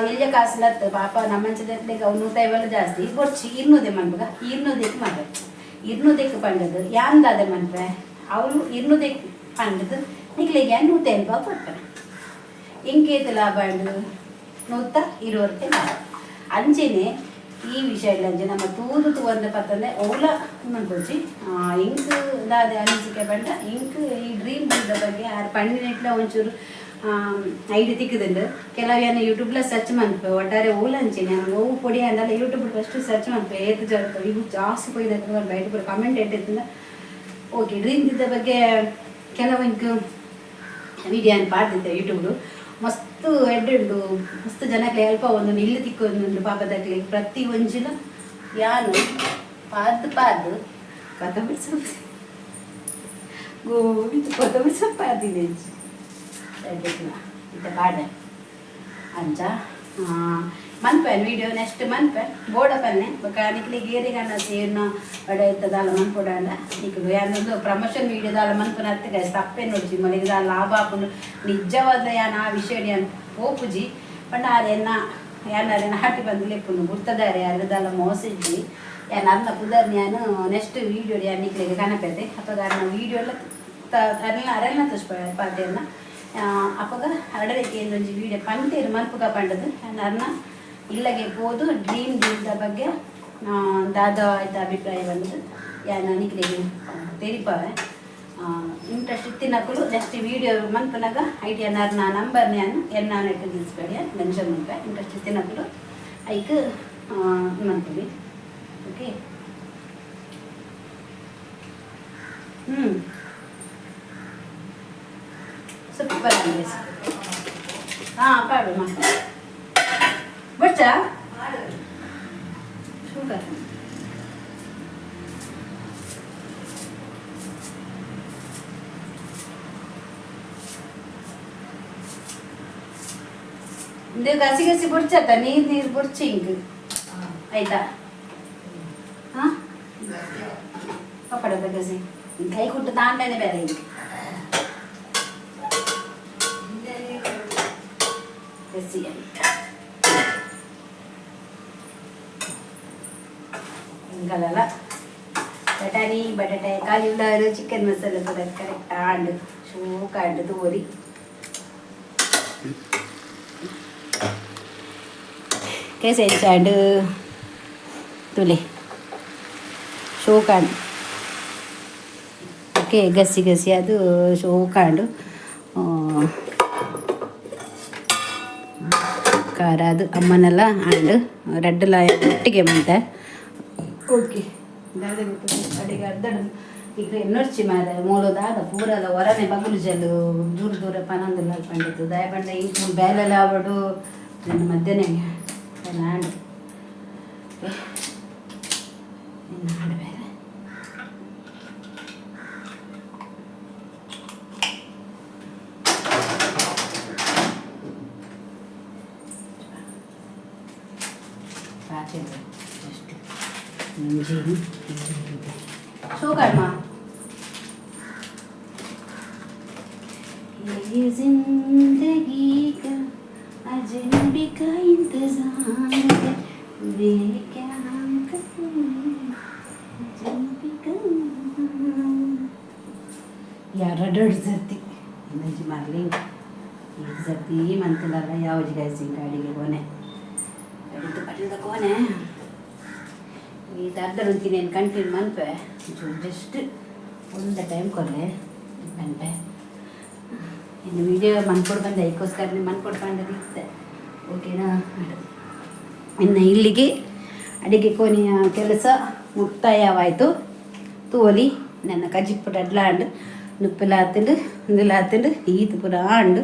ಎಲ್ಯ ಕಾಸುಲತ್ತು ಪಾಪ ನಮ್ಮಂಚದಕ್ಕೆ ಅವು 150 ಜಾಸ್ತಿ ಬೊಡ್ಚಿ 200 ಮನ್ಪುಗ 200ಕ್ಕೆ ಮಾರೆ. 200ಕ್ಕೆ ಪಂಡದು ಯಾನ್ ದಾದೆ ಮನ್ಪೆ, ಅವಳು 200ಕ್ಕೆ ಪಂಡದು ನಿಕ್ಲೆಗ್ ಯಾನ್ 180 ಕೊಡ್ಪೆ. ಎಂಕೇತ್ ಲಾಭ ಉಂಡು? 120 ರೂಪಾಯಿ ಲಾಭ. ಅಂಚೆನೆ ಈ ವಿಷಯ ಅಂಚೆ ನಮ್ಮ ತೂದು ತೂವಂದ ಪತ್ತಂದೆ ಓಲ ಮನ್ಪೊಡ್ಚಿ. ಎಂಕ್ ದಾದೆ ಅನಿಸಿಕೆ ಪಂಡ, ಎಂಕ್ ಈ ಡ್ರೀಮ್ ಬಿಲ್ದ ಬಗ್ಗೆ ಆರ್ ಪಂಡಿನೆಟ್ಲ ಒಂಚೂರು ಐಡಿ ತಿಕ್ಕುದುಂಡು. ಕೆಲವು ಯಾನ್ ಯೂಟ್ಯೂಬ್ಲ ಸರ್ಚ್ ಮನ್ಪೆ. ಒಟ್ಟಾರೆ ಓಲ ಅಂಚೆನೆ ಯಾನ್ ಒವು ಪೊಡಿ ಅಂಡಲ ಯೂಟ್ಯೂಬ್ ಫಸ್ಟ್ ಸರ್ಚ್ ಮನ್ಪೆ. ಏತ್ ಜನ ಇವು ಜಾಸ್ತಿ ಪೋಯ್ದ ಬೈಟ್ ಪೂರ ಕಮೆಂಟ್ ಎಟ್ಟಿತ್ತಂದ. ಓಕೆ, ಡ್ರೀಮ್ ದಿದ್ದ ಬಗ್ಗೆ ಕೆಲವು ಇಂಕ್ ವಿಡಿಯೋ ಪಾಡ್ದಿದ್ದೆ ಯೂಟ್ಯೂಬ್. ಮಸ್ತ್ ಎಡ್ಡೆ ಉಂಡು, ಮಸ್ತ್ ಜನಕ್ಕೆ ಹೆಲ್ಪ್ ಒಂದು ಇಲ್ಲು ತಿಕ್ಕೊಂದುಂಡು ಪಾಪದಕ್ಲೆಗ್. ಪ್ರತಿ ಒಂಜಿಲ ಯಾನು ಪಾರ್ದು ಪಾರ್ದು ಕೊತ್ತಂಬರಿ ಸೊಪ್ಪು, ಗೋಬಿ, ಕೊತ್ತಂಬರಿ ಸೊಪ್ಪು ಪಾರ್ದಿದೆ ಇತ್ತೆ ಪಾಡೆ. ಅಂಚ ಮನ್ಪೆ ವಿಡಿಯೋ ನೆಕ್ಸ್ಟ್ ಮನ್ಪೆ ಬೋಡ ಪನ್ನೆ. ಬೊಕ ನಿಕ್ಲೆಗ್ ಏರೆಗನ್ನ ಸೇರ್ನ ಬಡ ಇತ್ತ ದಾಲ ಮನ್ಪೊಡಾಂಡ ನಿಕ್ಲು ಯಾನೊಂದು ಪ್ರಮೋಷನ್ ವಿಡಿಯೋ ದಾಲ ಮನ್ಪುನ ಅತ್ತ್ ಗೈಸ್, ತಪ್ಪೆ ನೋಡ್ಚಿ. ಮೊಲಿಗ್ ದಾಲ ಲಾಭ ಆಪುಂಡು ನಿಜವಾದ ಯಾನ್ ಆ ವಿಷಯ ಯಾನ್ ಪೋಪುಜಿ. ಪಂಡ ಆರ್ ಎನ್ನ ಯಾನ್ ಅರೆನ ಆಟಿ ಬಂದು ಲೆಪ್ಪುನು ಗುರ್ತದಾರೆ ಅರ್ ದಾಲ ಮೋಸ ಇಜ್ಜಿ. ಯಾನ್ ಅರ್ನ ಪುದರ್ ಯಾನ್ ನೆಕ್ಸ್ಟ್ ವಿಡಿಯೋ ಯಾನ್ ನಿಕ್ಲೆಗ್ ಕನಪೆದೆ. ಅಪಗ ಅರ್ನ ವಿಡಿಯೋ ಎಲ್ಲ ಅರೆನ ಅರೆನ ತೋಜ್ಪ ಪಾತೆರ್ನ. ಅಪಗ ಅರಡಕ್ಕೆ ಒಂಜಿ ವೀಡಿಯೋ ಪಂತೇರು ಮಲ್ಪುಗ ಪಂಡದು ಅರ್ನ ಇಲ್ಲಗೆ ಪೋದು ಡ್ರೀಮ್ ಡೀಲ್ದ ಬಗ್ಗೆ ದಾದ ಆಯ್ತ ಅಭಿಪ್ರಾಯ ಬಂದದು ಯಾನ ನಿಕ್ಲೆಗ್ ತೆರಿಪಾವೆ. ಇಂಟ್ರೆಸ್ಟ್ ಇತ್ತಿನಕುಲು ಜಸ್ಟ್ ವೀಡಿಯೋ ಮನ್ಪುನಗ ಐಟಿಯ ನರ್ನ ನಂಬರ್ ನಾನು ಎನ್ನ ನೆಟ್ ನಿಲ್ಸ್ಬೇಡಿ ಮೆನ್ಷನ್ ಮನ್ಪೆ. ಇಂಟ್ರೆಸ್ಟ್ ಇತ್ತಿನಕುಲು ಐಕ್ ಮನ್ಪುಲಿ. ಓಕೆ, ಸೂಪರ್ ಆಗಿದೆ. ಹಾಂ, ಪಾಡು ಮಾ ಬಚ್ಚಾ ಶುಗರ್. ಇದು ಗಸಿ ಗಸಿ ಬುಡ್ಚತ್ತ, ನೀರು ನೀರು ಬುಡ್ಚಿ ಹಿಂಗ್ ಆಯ್ತಾ? ಹಾಂ, ಪಪ್ಪಡದ ಗಸಿ ಕೈ ಕುಟ್ಟು ತಾಂಡನೆ ಬೇರೆ ಹಿಂಗ್ ಗಸಿ. ಹಿಂಗಲ್ಲ, ಬಟಾಣಿ, ಬಟಾಟೆ, ಕಾಲಿಫ್ಲವರ್, ಚಿಕನ್ ಮಸಾಲೆ ಕೂಡ ಕರೆಕ್ಟ್ ಆಂಡ್ ಶೋಕ ಆಂಡ್ ತೋರಿ. ಕೇಸೆ ಚಾಂಡ್ ತುಲೆ ಶೋಕಾಂಡ್. ಓಕೆ, ಗಸಿ ಗಸಿ ಅದು ಶೋಕಾಂಡು ಖಾರ ಅದು ಅಮ್ಮನೆಲ್ಲ ಆಂಡ್ ರಡ್ಡಲ ಒಟ್ಟಿಗೆ ಮಂತೆ. ಓಕೆ, ಅಡಿಗೆ ಅರ್ಧ ಈಗ ಎನ್ನೊರ್ಚಿ ಮಾರೆ ಮೂಲ ದಾದ ಪೂರಲ ಹೊರನೆ ಬಗುಲು ಜಲ್ಲು ದೂರ ದೂರ ಪನಂದಲ್ಲ ಪಂಡಿತು ದಯ ಪಂಡ ಇಂಕ್ ಬೇಲೆಲ್ಲ ಆವಡು ನನ್ನ ಮಧ್ಯಾಹ್ನ ಆಂಡ್ ಇನ್ನು ಬೇರೆ. ಜಸ್ಟ್ ಮುಂಜಿ ಶೋಕರ್ಮ. ये जिंदगी का अजनबी का इंतजार है, वे क्या करूं अजनबी का. ಎರಡು ಸರ್ತಿ ಇನ್ನೊಂಜಿ ಮಾರ್ಲಿ ಈ ಸರ್ತಿ ಮಂತಲಲ್ಲ ಯಾವ ಗಾಯ್ಸಿಂಗ್ ಅಡಿಗೆ ಕೋನೆ ಅಡಿಗೆ ಪಟ್ಟಿದ ಕೋನೆ ಈ ದರ್ದ ನಾನು ಕಂಟಿನ್ಯೂ ಮನ್ಪೆ. ಜಸ್ಟ್ ಒಂದು ಟೈಮ್ ಕೊರ್ಲೆ ಮನ್ಪೆ. ಇನ್ನು ವೀಡಿಯೋ ಮನ್ಕೊಡ್ ಬಂದೆ ಐಕ್ಕೋಸ್ಕರ ಮನ್ಕೊಡ್ ಬಂದದ್ದು ಇತ್ತೆ. ಓಕೆನಾ? ಇನ್ನು ಇಲ್ಲಿಗೆ ಅಡಿಗೆ ಕೋನೆಯ ಕೆಲಸ ಮುಕ್ತಾಯವಾಯಿತು. ತೋಲಿ ನನ್ನ ಕಜ್ಜಿಪುಟ ಅಡ್ಲಾಂಡ್ ನುಪ್ಪೆಲಾತಂಡು ಇಂದುಲಾತಂಡು ಈತು ಪೂರ ಆಂಡು.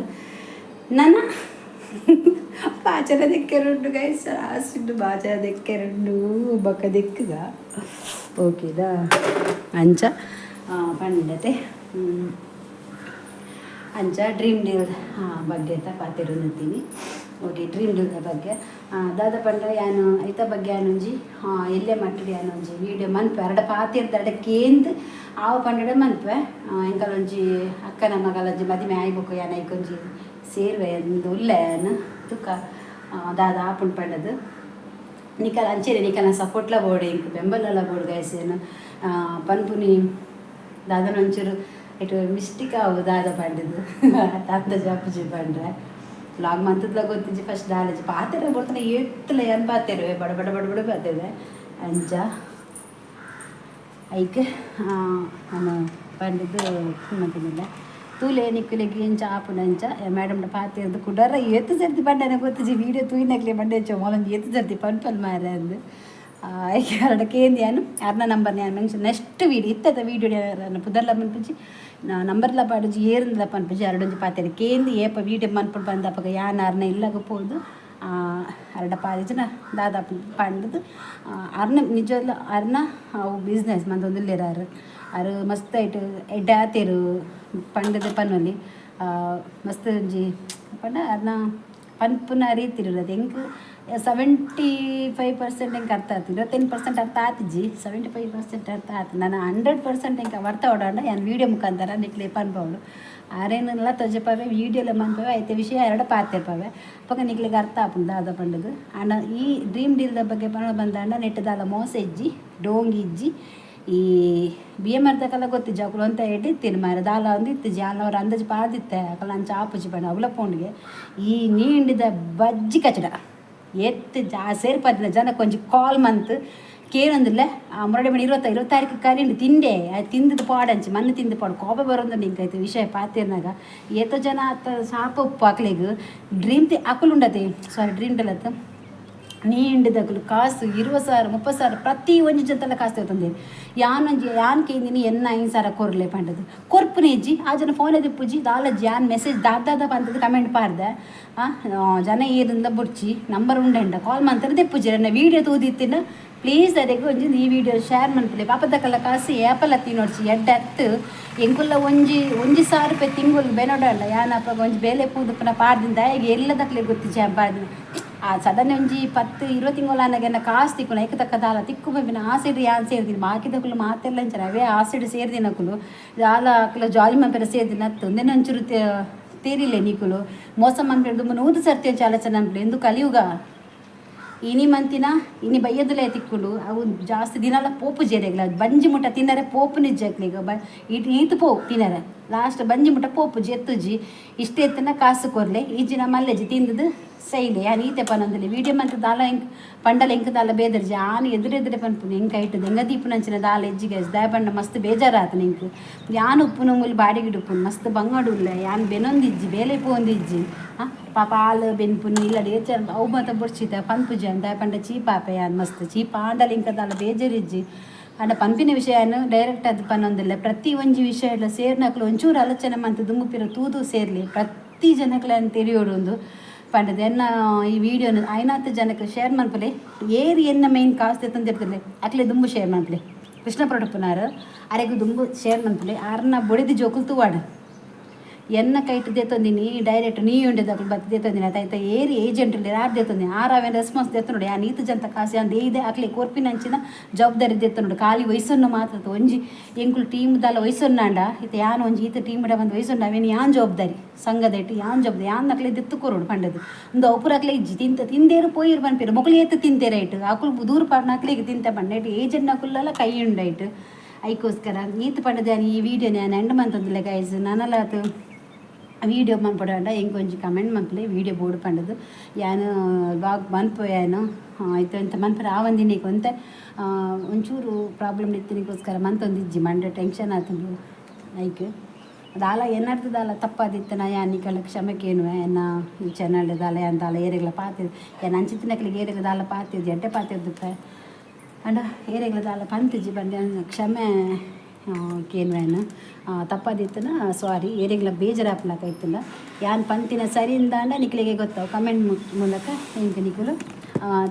ನನ್ನ ಬಾಚರ ದೆಕ್ಕೆರುಂಡು ಗೈಸ್, ಆಸಿಂಡು ಬಾಚರ ದೆಕ್ಕೆರುಂಡು ಬೊಕ ದೆಕ್ಕುಗ. ಓಕೆದಾ? ಅಂಚ ಪಂಡತೆ ಅಂಚ ಡ್ರೀಮ್ ಡೀಲ್ ಬಗ್ಗೆ ಅಂತ ಪಾತೆರೊಂದಿತ್ತೀನಿ. ಓಕೆ, ಡ್ರೀಮ್ ಡೀಲ್ದ ಬಗ್ಗೆ ದಾದ ಪಂಡ ಯಾನು ಐತ ಬಗ್ಗೆ ಯಾನೊಂಜಿ ಎಲ್ಲೆ ಮಟ್ಟಡ್ ಯಾನೊಂಜಿ ವೀಡಿಯೋ ಮನ್ಪೆ. ಅರಡ ಪಾತೆರ್ದ ಅಡ ಕೇಂದ್ ಆವು ಪಂಡಡ ಮನ್ಪೆ. ಎಂಕಲೊಂಜಿ ಅಕ್ಕನ ಮಗಲೊಂಜಿ ಮದಿಮೆ ಆಯ್ಬೊಕ ಯಾನ್ ಐಕೊಂಜಿ ಸೇರ್ವೆ ಅಂದ್ ಉಲ್ಲೆ ಯಾನ್. ತುಕ ದಾದ ಆಪುಂಡು ಪಂಡದು. ನಿಕಲ ಅಂಚೆನೆ ನಿಕಲ್ನ ಸಪೋರ್ಟ್ಲ ಬೋಡು, ಎಂಕ್ ಬೆಂಬಲಲ ಬೋಡು ಗೈಸ್. ಏನು ಪನ್ಪುನಿ ದಾದನ ಒಂಚೂರು ಇಟ್ಟು ಮಿಸ್ಟೇಕ್ ಆವು ದಾದ ಪಂಡದು ತಾತ ಜಾಪುಜಿ ಪಂಡ್ರೆ ಲಾಗ್ ಮಂತದ್ಲ ಗೊತ್ತಿಜ್ಜಿ. ಫಸ್ಟ್ ದಾಲಜಿ ಪಾತೆರ ಬರ್ತನೆ ಏತ್ಲ ಏನ್ ಪಾತೆರುವೆ ಬಡ ಬಡ ಬಡ ಬಡ ಪಾತೆರುವೆ. ಅಂಚ ಐಕ್ ನಾನು ಪಂಡದು ಮಂತಿನಿಲ್ಲ. ತೂಲೆ ನಿಕ್ಕುಲೆಗ್ ಎಂಚ ಆಪುಂಡು ಅಂಚ ಮೇಡಮ್ಡ ಪಾತೆರ್ದು ಕುಡರ ಏತ್ ಸರ್ತಿ ಪಂಡನೆ ಗೊತ್ತಿಜ್ಜಿ. ವೀಡಿಯೋ ತೂಯಿನಕ್ಲೆ ಪಂಡೆ ಎಂಚ ಮೊಲೊಂಜಿ ಏತ್ ಸರ್ತಿ ಪನ್ಪಲ್ ಮಾರ್ರೆ ಅಂದ್. ಐಕ್ ಅರಡ ಕೇಂದಿ ಯಾನು ಅರ್ನ ನಂಬರ್ ಯಾನ್ ಮೆನ್ಷನ್ ನೆಕ್ಸ್ಟ್ ವೀಡಿಯೋ ಇತ್ತದ ವೀಡಿಯೋ ಪುದರ್ಲ ಮನ್ಪುಜಿ, ನಂಬರ್ಲ ಪಾಡುಜಿ, ಏರುಂದ್ಲ ಪನ್ಪುಜಿ. ಅರಡೊಂಜಿ ಪಾತೆರ ಕೇಂದು ಏಪ ವೀಡಿಯೋ ಮನ್ಪುಂಡು ಪಂದ್ ಅಪಗ ಯಾನ್ ಅರ್ನ ಇಲ್ಲಗ ಪೋದು ಅರಡ ಪಾದಿಜಿನ ದಾದ ಪಂಡದು. ಅರ್ನ ನಿಜವಾಗ್ಲ ಅರ್ನ ಅವು ಬಿಸ್ನೆಸ್ ಮಂತೊಂದುಲ್ಲೆರ್. ಅರ್ ಅರ್ ಮಸ್ತ್ ಐಟ್ ಎಡ್ಡೆ ಆತೆರ್ ಪಂಡದ ಪನೊಲಿ. ಮಸ್ತ್ ಒಂಜಿ ಪಂಡ ಅರ್ನ ಪನ್ಪುನ ರೀತಿ ಇರೋದು ಎಂಕ್ 75% ಎಂಕ್ ಅರ್ಥ ಆತುಂಡು, 10% ಅರ್ಥ ಆತಿಜಿ. 75% ಅರ್ಥ ಆತು. ನಾನು 100% ಎಂಕ್ ಅರ್ಥ ಆವೊಡಾಂಡ ಯಾನ್ ವೀಡಿಯೋ ಮುಖಾಂತರ ನಿಕ್ಲೆ ಪನ್ಪವೊಡು. ಆರೇನೆಲ್ಲ ತೊಜಪಾವೆ, ವೀಡಿಯೋಲ ಮನ್ಪವೆ, ಐತೆ ವಿಷಯ ಎರಡ ಪಾತೆರ್ಪವೆ. ಅಪಗ ನಿಕ್ಲೆಗ್ ಅರ್ಥ ಆಪುಂಡು ದಾದ ಪಂಡುದು. ಆಂಡ ಈ ಡ್ರೀಮ್ ಡೀಲ್ದ ಬಗ್ಗೆ ಪನೊಡು ಬಂದಾಂಡ ನೆಟ್ಟ್ ದಾಲ ಮೋಸ ಇಜ್ಜಿ, ಡೋಂಗಿ ಇಜ್ಜಿ. ಈ ಬಿ ಎಮ್ ಆರ್ ಗೊತ್ತಿಜ್ಜಿ ಅಕುಲು ಅಂತ ಎಡ್ಡೆ ಮಾರೆ ದಾಲ ಒಂದು ಇತ್ತಿಜಿ ಆಲ್ ಅವ್ರು ಅಂದಾಜು ಪಾದಿತ್ತೆ ಅಕುಲು ಅಂಚ ಆಪುಜಿ ಪಂಡ ಅವಲ ಪೋಂಡಿಗೆ ಈ ನೀಂಡಿದ ಬಜ್ಜಿ ಕಚಡ ಎತ್ತು ಜಾ ಸೇರ್ಪದಿನ ಜನಕ್ಕೆ ಒಂಜಿ ಕಾಲ್ ಮಂತ್ ಕೇನೊಂದಿಲ್ಲ ಆ ಮುರಡಿ ಮಣಿ 20 ತಾರೀಕು ಕರಿಂಡು ತಿಂಡೆ ಅದು ತಿಂದದ ಪಾಡಂಚಿ ಮಣ್ಣು ತಿಂದು ಪಾಡು ಕೋಪ ಬರೋದು ನಿಂಕೈತೆ ವಿಷಯ ಪಾತಿರ್ನಾಗ ಏತೋ ಜನ ಆತ ಸಾಪ ಉಪ್ಪು ಅಕ್ಲೆಗ್ ಡ್ರೀಮ್ ತಿ ಅಕುಲು ಉಂಡತೆ ಸಾರಿ ಡ್ರೀಮ್ ಡಲತ್ತ ನೀಂಡಿದಕುಲು ಕಾಸು 20,000 30,000 ಪ್ರತಿ ಒಂಜಿ ಜಂತಲ ಕಾಸು ತಂದೆ ಯಾನೊಂಜಿ ಯಾನ್ ಕೇಂದಿನಿ ಎನ್ನ 5,000 ಕೊರ್ಲೆ ಪಂಡದು ಕೊರ್ಪುನೆ ಇಜ್ಜಿ ಆ ಜನ ಫೋನ್ ಎದಿಪ್ಪುಜಿ ದಾಲ ಯಾನ್ ಮೆಸೇಜ್ ದಾದ ಪಂತದ ಕಮೆಂಟ್ ಪಾರ್ದೆ ಜನ ಏರಿಂದ ಬುಡ್ಚಿ ನಂಬರ್ ಉಂಡೆಂಡ ಕಾಲ್ ಮಂತಾರೆ ದೆಪ್ಪುಜಿ ನನ್ನ ವೀಡಿಯೋ ತೂದಿತ್ತಿನ ಪ್ಲೀಸ್ ಅರೆಗ್ ಒಂಜಿ ಈ ವಿಡಿಯೋ ಶೇರ್ ಮನ್ಪುಲೆ ಪಾಪದಕಲ್ಲ ಕಾಸು ಏಪಲ ತಿನ್ನೋಡ್ಚಿ ಎಡ್ಡೆ ಅತ್ತು ಎಂಕುಲ್ಲ ಒಂಜಿ ಒಂಜಿ ಸಾವಿರ ರೂಪಾಯಿ ತಿಂಗುಲ್ ಬೆನೋಡಲ್ಲ ಯಾನಪ್ಪ ಒಂಜಿ ಬೇಲೆ ಪೂದುಪ್ಪನ ಪಾಡ್ದಿಂದ ಈಗ ಎಲ್ಲದಕ್ಲೆ ಗೊತ್ತಿಜ್ಜಿ ಪಾಡ್ದಿನ ಆ ಸಡನ್ ಒಂಜಿ 10 20 ತಿಂಗಳು ಅನ್ನಗೆನ ಕಾಸು ತಿಕ್ಕುನ ಏಕ ತಕ್ಕ ದಾಲ ತಿಕ್ಕು ಬಿನ ಆಸಿಡ್ ಯಾನ್ ಸೇರ್ದಿನ ಬಾಕಿದಕುಲು ಮಾತೆಲ್ಲ ಇಂಚರ ಅವೇ ಆಸಿಡ್ ಸೇರ್ದಿನಕುಲು ದಾಲ ಅಕುಲು ಜಾಲಿ ಮಂಪೆರ ಸೇರ್ದಿನ ಅತ್ತು ಒಂದೇನ ಒಂಚೂರು ತೇರಿಲೆ ನೀಕುಲು ಮೋಸ ಮನ್ಪೆರ್ದು ನೂದು ಸರ್ತಿ ಒಂಚಿ ಆಲೋಚನೆ ಅನ್ಪಲೆ ಎಂದು ಕಲಿಯುಗ ಇನಿ ಮಂತಿನ ಇನಿ ಬಯ್ಯದಲೇ ತಿಕ್ಕುಂಡು ಅವು ಜಾಸ್ತಿ ದಿನಲ ಪೋಪು ಜೇರೆಗ್ಲ ಬಂಜಿ ಮುಟ್ಟ ತಿನ್ನರೆ ಪೋಪು ನಿಜ್ಜಕ್ಲಿಗ ಬ ಈಟ್ ಈತು ಪೋ ತಿನ್ನರೆ ಲಾಸ್ಟ್ ಬಂಜಿ ಮುಟ್ಟ ಪೋಪು ಎತ್ತುಜಿ ಇಷ್ಟೇ ಎತ್ತನ ಕಾಸು ಕೊರ್ಲೆ ಈಜಿನ ಮಲ್ಲೆಜಿ ತಿಂದದು ಸೈಲೆ ಯಾನ್ ಈತೆ ಪನೊಂದಿಲ್ಲ ವೀಡಿಯೋ ಮಂತ್ ದಾಲ ಎಂಕ್ ಪಂಡಲ ಎಂಕ್ ದಾಲ ಬೇದರ್ಜಿ ಆನ್ ಎದುರೆದುರೆ ಪನ್ಪುನು ಎಂಕ್ ಐಟು ದೆಂಗ ದೀಪುನಂಚಿನ ದಾಲ ಎಜ್ಜಿಗೆ ದಾಯ ಪಂಡ ಮಸ್ತ್ ಬೇಜಾರಾತನ ಎಂಕ್ ಯಾನ್ ಉಪ್ಪುನು ಮುಲ್ ಬಾಡಿಗೆ ಉಪ್ಪುನು ಮಸ್ತ್ ಬಂಗಡು ಉಲ್ಲ ಯಾನ್ ಬೆನೊಂದಿಜ್ಜಿ ಬೇಲೆ ಪೋಂದಿಜ್ಜಿ ಪಾಪ ಆಲ್ ಬೆನ್ಪುನು ಇಲ್ಲಡೆ ಏಚರ್ ಅವು ಮಾತ ಬೊಡ್ಚಿತ ಪನ್ಪುಜಿ ಅಂದ ಪಂಡ ಚೀಪಾಪೆ ಯಾನ್ ಮಸ್ತ್ ಚೀಪ ಆಂಡಲ ಇಂಕ ದಾಲ ಬೇಜಾರಿಜ್ಜಿ ಅಂಡ ಪನ್ಪಿನ ವಿಷಯನು ಡೈರೆಕ್ಟ್ ಅದು ಪನ್ನೊಂದಿಲ್ಲ ಪ್ರತಿ ಒಂಜಿ ವಿಷಯ ಎಲ್ಲ ಸೇರ್ನಕ್ಲು ಒಂಚೂರು ಆಲೋಚನೆ ಮಂತ್ ದುಂಬುಪಿರ ತೂದು ಸೇರ್ಲಿ ಪ್ರತಿ ಜನಕ್ಲೆ ಅಂತ ತಿಳಿಯೋಡು ಪಂಡದ ಎನ್ನ ಈ ವಿಡಿಯೋನ ಐನಾತ್ ಜನಕ್ಕೆ ಶೇರ್ ಮನ್ಪಲೆ ಏರಿ ಎನ್ನ ಮೈನ್ ಕಾಸು ತಂದಿರ್ತದೆ ಅಕ್ಲೆ ದುಂಬು ಶೇರ್ ಮನ್ಪಲೆ ಕೃಷ್ಣ ಪ್ರೊಡಪ್ಪನಾರು ಅರೆಗು ದುಂಬು ಶೇರ್ ಮನ್ಪಲೆ ಆರ್ನ ಬೊಡಿದ ಜೋಕುಲು ತೂವಾಡು ಎನ್ನ ಕೈಟ್ ದೇತೊಂದಿನಿ ಡೈರೆಕ್ಟ್ ನೀ ಉಂಡೆದಕ್ಲು ಬತ್ತಿ ದೇತೊಂದಿನಿ ಆಯ್ತಾ ಏರಿ ಏಜೆಂಟ್ ಯಾರು ದೇತೊಂದಿನಿ ಆರ್ ಅವೇನು ರೆಸ್ಪಾನ್ಸ್ ದೇತ ನೋಡಿ ಆ ನೀತು ಜಂತ ಕಾಸು ಅಂದ ಇದೆ ಅಕ್ಲೆ ಕೊರ್ಪಿನಂಚಿನ ಜವಾಬ್ದಾರಿ ದೇತ ನೋಡಿ ಖಾಲಿ ವಯಸ್ಸನ್ನು ಮಾತ್ರ ಒಂಜಿ ಎಂಕುಲು ಟೀಮ್ ದಾಲ ವಯಸ್ಸನ್ನಾಂಡ ಇತ್ತ ಯಾನ್ ಒಂಜಿ ಈತ ಟೀಮ್ ಬಂದು ವಯಸ್ಸುಂಡ ಅವೇನು ಯಾನ್ ಜವಾಬ್ದಾರಿ ಸಂಘದ ಇಟ್ಟು ಯಾನ್ ಜವಾಬ್ದಾರಿ ಯಾನ್ ಅಕ್ಲೆ ದೆತ್ತು ಕೊರೋಡು ಪಂಡದು ಒಂದು ಅಪುರ ಅಕ್ಲೆ ಇಜ್ಜಿ ತಿಂತ ತಿಂದೇರು ಪೋಯಿರು ಪನ್ಪಿರು ಮೊಕಲು ಏತು ತಿಂತೇರ ಇಟ್ಟು ಅಕುಲು ದೂರ ಪಾಡ್ನ ಅಕ್ಲೆಗೆ ತಿಂತ ಪಂಡ ಇಟ್ಟು ಏಜೆಂಟ್ ಅಕುಲೆಲ್ಲ ಕೈ ಉಂಡಾಯ್ತು ಐಕೋಸ್ಕರ ಈತ ಪಂಡದ ಈ ವಿಡಿಯೋ ನಾನು ಎಂಡ್ ಮಂತಂದಿಲ್ಲ ಗೈಸ್ ನಾನಲ್ಲ ಅದು ವೀಡಿಯೋ ಮನ್ಪೊಡಂಡ ಎಂಕ್ ಒಂಜಿ ಕಮೆಂಟ್ ಮನ್ಪುಲೆ ವೀಡಿಯೋ ಬೋಡು ಪಂಡದು ಯಾನ್ ವ್ಲಾಗ್ ಮನ್ಪು ಯಾನು ಆಯ್ತು ಅಂತ ಮನ್ಪರೆ ಆವಂದಿನಿಗೆ ಒಂತೆ ಒಂಚೂರು ಪ್ರಾಬ್ಲಮ್ ಇತ್ತಿನಿಗೋಸ್ಕರ ಮಂತೊಂದಿಜ್ಜಿ ಮಂಡೆ ಟೆನ್ಷನ್ ಆತುಂಡು ಐಕ್ ದಾಲ ಎನ್ನರ್ದು ದಾಲ ತಪ್ಪಾದಿತ್ತನ ಯಾನ್ ನಿಕಲ ಕ್ಷಮಕೇನುವೆ ಎನ್ನ ಈ ಚಾನಲ್ ದಾಲ ಯಾನ್ ದಾಲ ಏರೆಗ್ಲ ಪಾತಿದ್ ಯಾನ್ ಅಂಚಿತ್ತಿನಕ್ಲೆಗ್ ಏರೆಗ್ಲ ದಾಲ ಪಾತಿದ್ ಎಡ್ಡೆ ಪಾತಿದ್ದುಪ್ಪೆ ಅಂಡ ಏರೆಗ್ಲ ದಾಲ ಪಂತಿಜಿ ಪಂಡ ಕ್ಷಮೆ ಕೇನ್ವೇನು ತಪ್ಪಾದಿತ್ತನ ಸಾರಿ ಏರೆಗ್ಲ ಬೇಜಾರಾಪುಲಕ ಇತ್ತುಂಡ ಯಾನ್ ಪಂತಿನ ಸರಿ ಇಂದಾಂಡ ನಿಕ್ಲೆಗೆ ಗೊತ್ತಾವು ಕಮೆಂಟ್ ಮೂಲಕ ಎಂಕ್ ನಿಕುಲು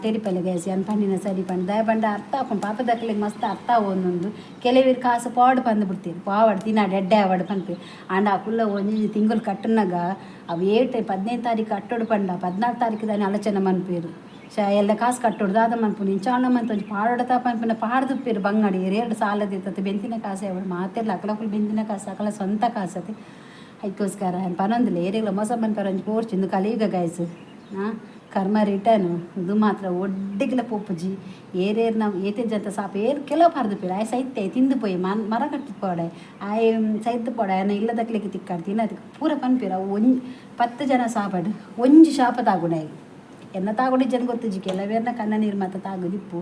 ತೆರಿಪಲೆ ಗೈಸ್ ಯಾನ್ ಪಂಡಿನ ಸರಿ ಪಂಡ ದಾಯ ಪಂಡ ಅರ್ಥ ಆಪುಂಡು ಪಾಪದಕ್ಲೆಗ್ ಮಸ್ತ್ ಅರ್ಥ ಆವೊಂದುಂಡು ಕೆಲವೆರ್ ಕಾಸು ಪಾಡ್ ಪಂದ್ ಬಿಡ್ತೀರಿ ಪಾವಡ್ ತಿನಾಡ್ ಎಡ್ಡೆ ಆವಡ್ ಪನ್ಪೆರ್ ಆಂಡ ಅಕುಲ್ಲ ಒಂಜಿ ತಿಂಗೊಲು ಕಟ್ಟುನಗ ಅವು ಏಟ್ 15 ತಾರೀಕು ಕಟ್ಟೊಡು ಪಂಡ 14 ತಾರೀಕು ದಾನಿ ಆಲೋಚನೆ ಮನ್ಪುವೆರ್ ಎಲ್ಲ ಕಾಸು ಕಟ್ಟೊಡು ದಾದ ಮನ್ಪುನು ಇಂಚಾಂಡ ಮಂತ್ ಒಂಜಿ ಪಾಡೊಡತ ಪನ್ಪಿನ ಪಾಡ್ದುಪ್ಪೆರ್ ಬಂಗಡಿ ಎರಡು ಸಾಲ ದೀತತ್ ಬೆಂತಿನ ಕಾಸು ಅವಳು ಮಾತೆರ್ಲ ಅಕಲಕುಲು ಬೆಂತಿನ ಕಾಸು ಅಕಲ ಸ್ವಂತ ಕಾಸು ಅತೆ ಐಕೋಸ್ಕರ ಪನೊಂದಿಲ್ಲ ಏರೆಗ್ಲ ಮೋಸ ಮನ್ಪೆರ ಒಂಜಿ ಪೋರ್ಚು ಇಂದು ಕಲಿಯುಗ ಗೈಸ್ ಕರ್ಮ ರಿಟರ್ನ್ ಇದು ಮಾತ್ರ ಒಡ್ಡಿಗ್ಲ ಪೋಪುಜಿ ಏರೇರ್ ನಾವು ಏತೆ ಜಂತ ಸಾಪ ಏರ್ ಕೆಲವು ಪಾರ್ದುಪ್ಪೆರ್ ಆಯ್ ಸೈತೆ ತಿಂದು ಪೋಯಿ ಮನ್ ಮರ ಕಟ್ಟಿ ಪೋಡೆ ಆಯ್ ಸೈತ್ ಪೋಡೆ ಆಯನ ಇಲ್ಲದಕ್ಲೆಗ್ ತಿಕ್ಕಾಡ್ ತಿನ್ನದಕ್ಕೆ ಪೂರ ಪನ್ಪೆರ್ ಅವು ಒಂಜಿ 10 ಜನ ಸಾಪಡ್ ಒಂಜಿ ಶಾಪ ತಾಗುಡಾಯ್ ಎನ್ನ ತಾಗುಡಿ ಜನ ಗೊತ್ತಿಜ್ಜಿ ಕೆಲವೇರ್ನ ಕಣ್ಣ ನೀರು ಮಾತ ತಾಗುದಿಪ್ಪು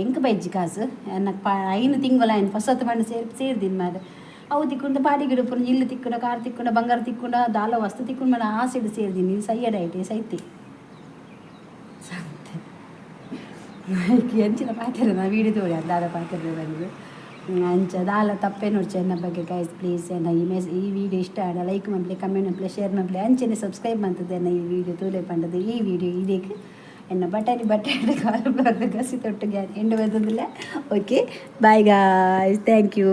ಎಂಕ್ ಬೈಜ್ಜಿ ಕಾಸು ಎನ್ನ ಪ 5 ತಿಂಗಳು ಐನ್ ಹೊಸತು ಪಂಡ ಸೇರಿ ಸೇರ್ದಿನ್ ಮಾರೆ ಅವು ತಿಕ್ಕೊಂಡ ಬಾಡಿ ಗಿಡಪುನ ಇಲ್ಲು ತಿಕ್ಕುಂಡ ಕಾರ್ ತಿಕ್ಕುಂಡ ಬಂಗಾರ ತಿಕ್ಕುಂಡ ದಾಲ ವಸ್ತು ತಿಕ್ಕುಂಡ ಮೇಲೆ ಆಸೆಡ್ ಸೇರ್ದಿನಿ ಸೈಯಡ್ ಐಟೆ ಸೈತಿ ಸಂತೆ ಎಂಚಿನ ಪಾತೆರ ನಾ ವೀಡಿಯೋ ತೋಡಿ ದಾದ ಪಾತೆರ ಬಂದು ಅಂಚ ದಾಲ ತಪ್ಪೇ ನೋಡ್ಚೆ ಎನ್ನ ಬಗ್ಗೆ ಗೈಸ್ ಪ್ಲೀಸ್ ಎನ್ನ ಈ ಮೆಸ್ ಈ ವಿಡಿಯೋ ಇಷ್ಟ ಆಡ ಲೈಕ್ ಮನ್ಪುಲೆ ಕಮೆಂಟ್ ಮನ್ಪುಲೆ ಶೇರ್ ಮನ್ಪುಲೆ ಅಂಚನೆ ಸಬ್ಸ್ಕ್ರೈಬ್ ಮಂತದೆ ಎನ್ನ ಈ ವಿಡಿಯೋ ತೂಲೆ ಪಂಡದು ಈ ವಿಡಿಯೋ ಇದಕ್ಕೆ ಎನ್ನ ಬಟಾಣಿ ಬಟಾಣಿ ಕಾಲಿಫ್ಲವರ್ ಗಸಿ ತೊಟ್ಟು ಗ್ಯಾನ್ ಎಂಡು ಬಂದಿಲ್ಲ. Okay, bye guys, thank you.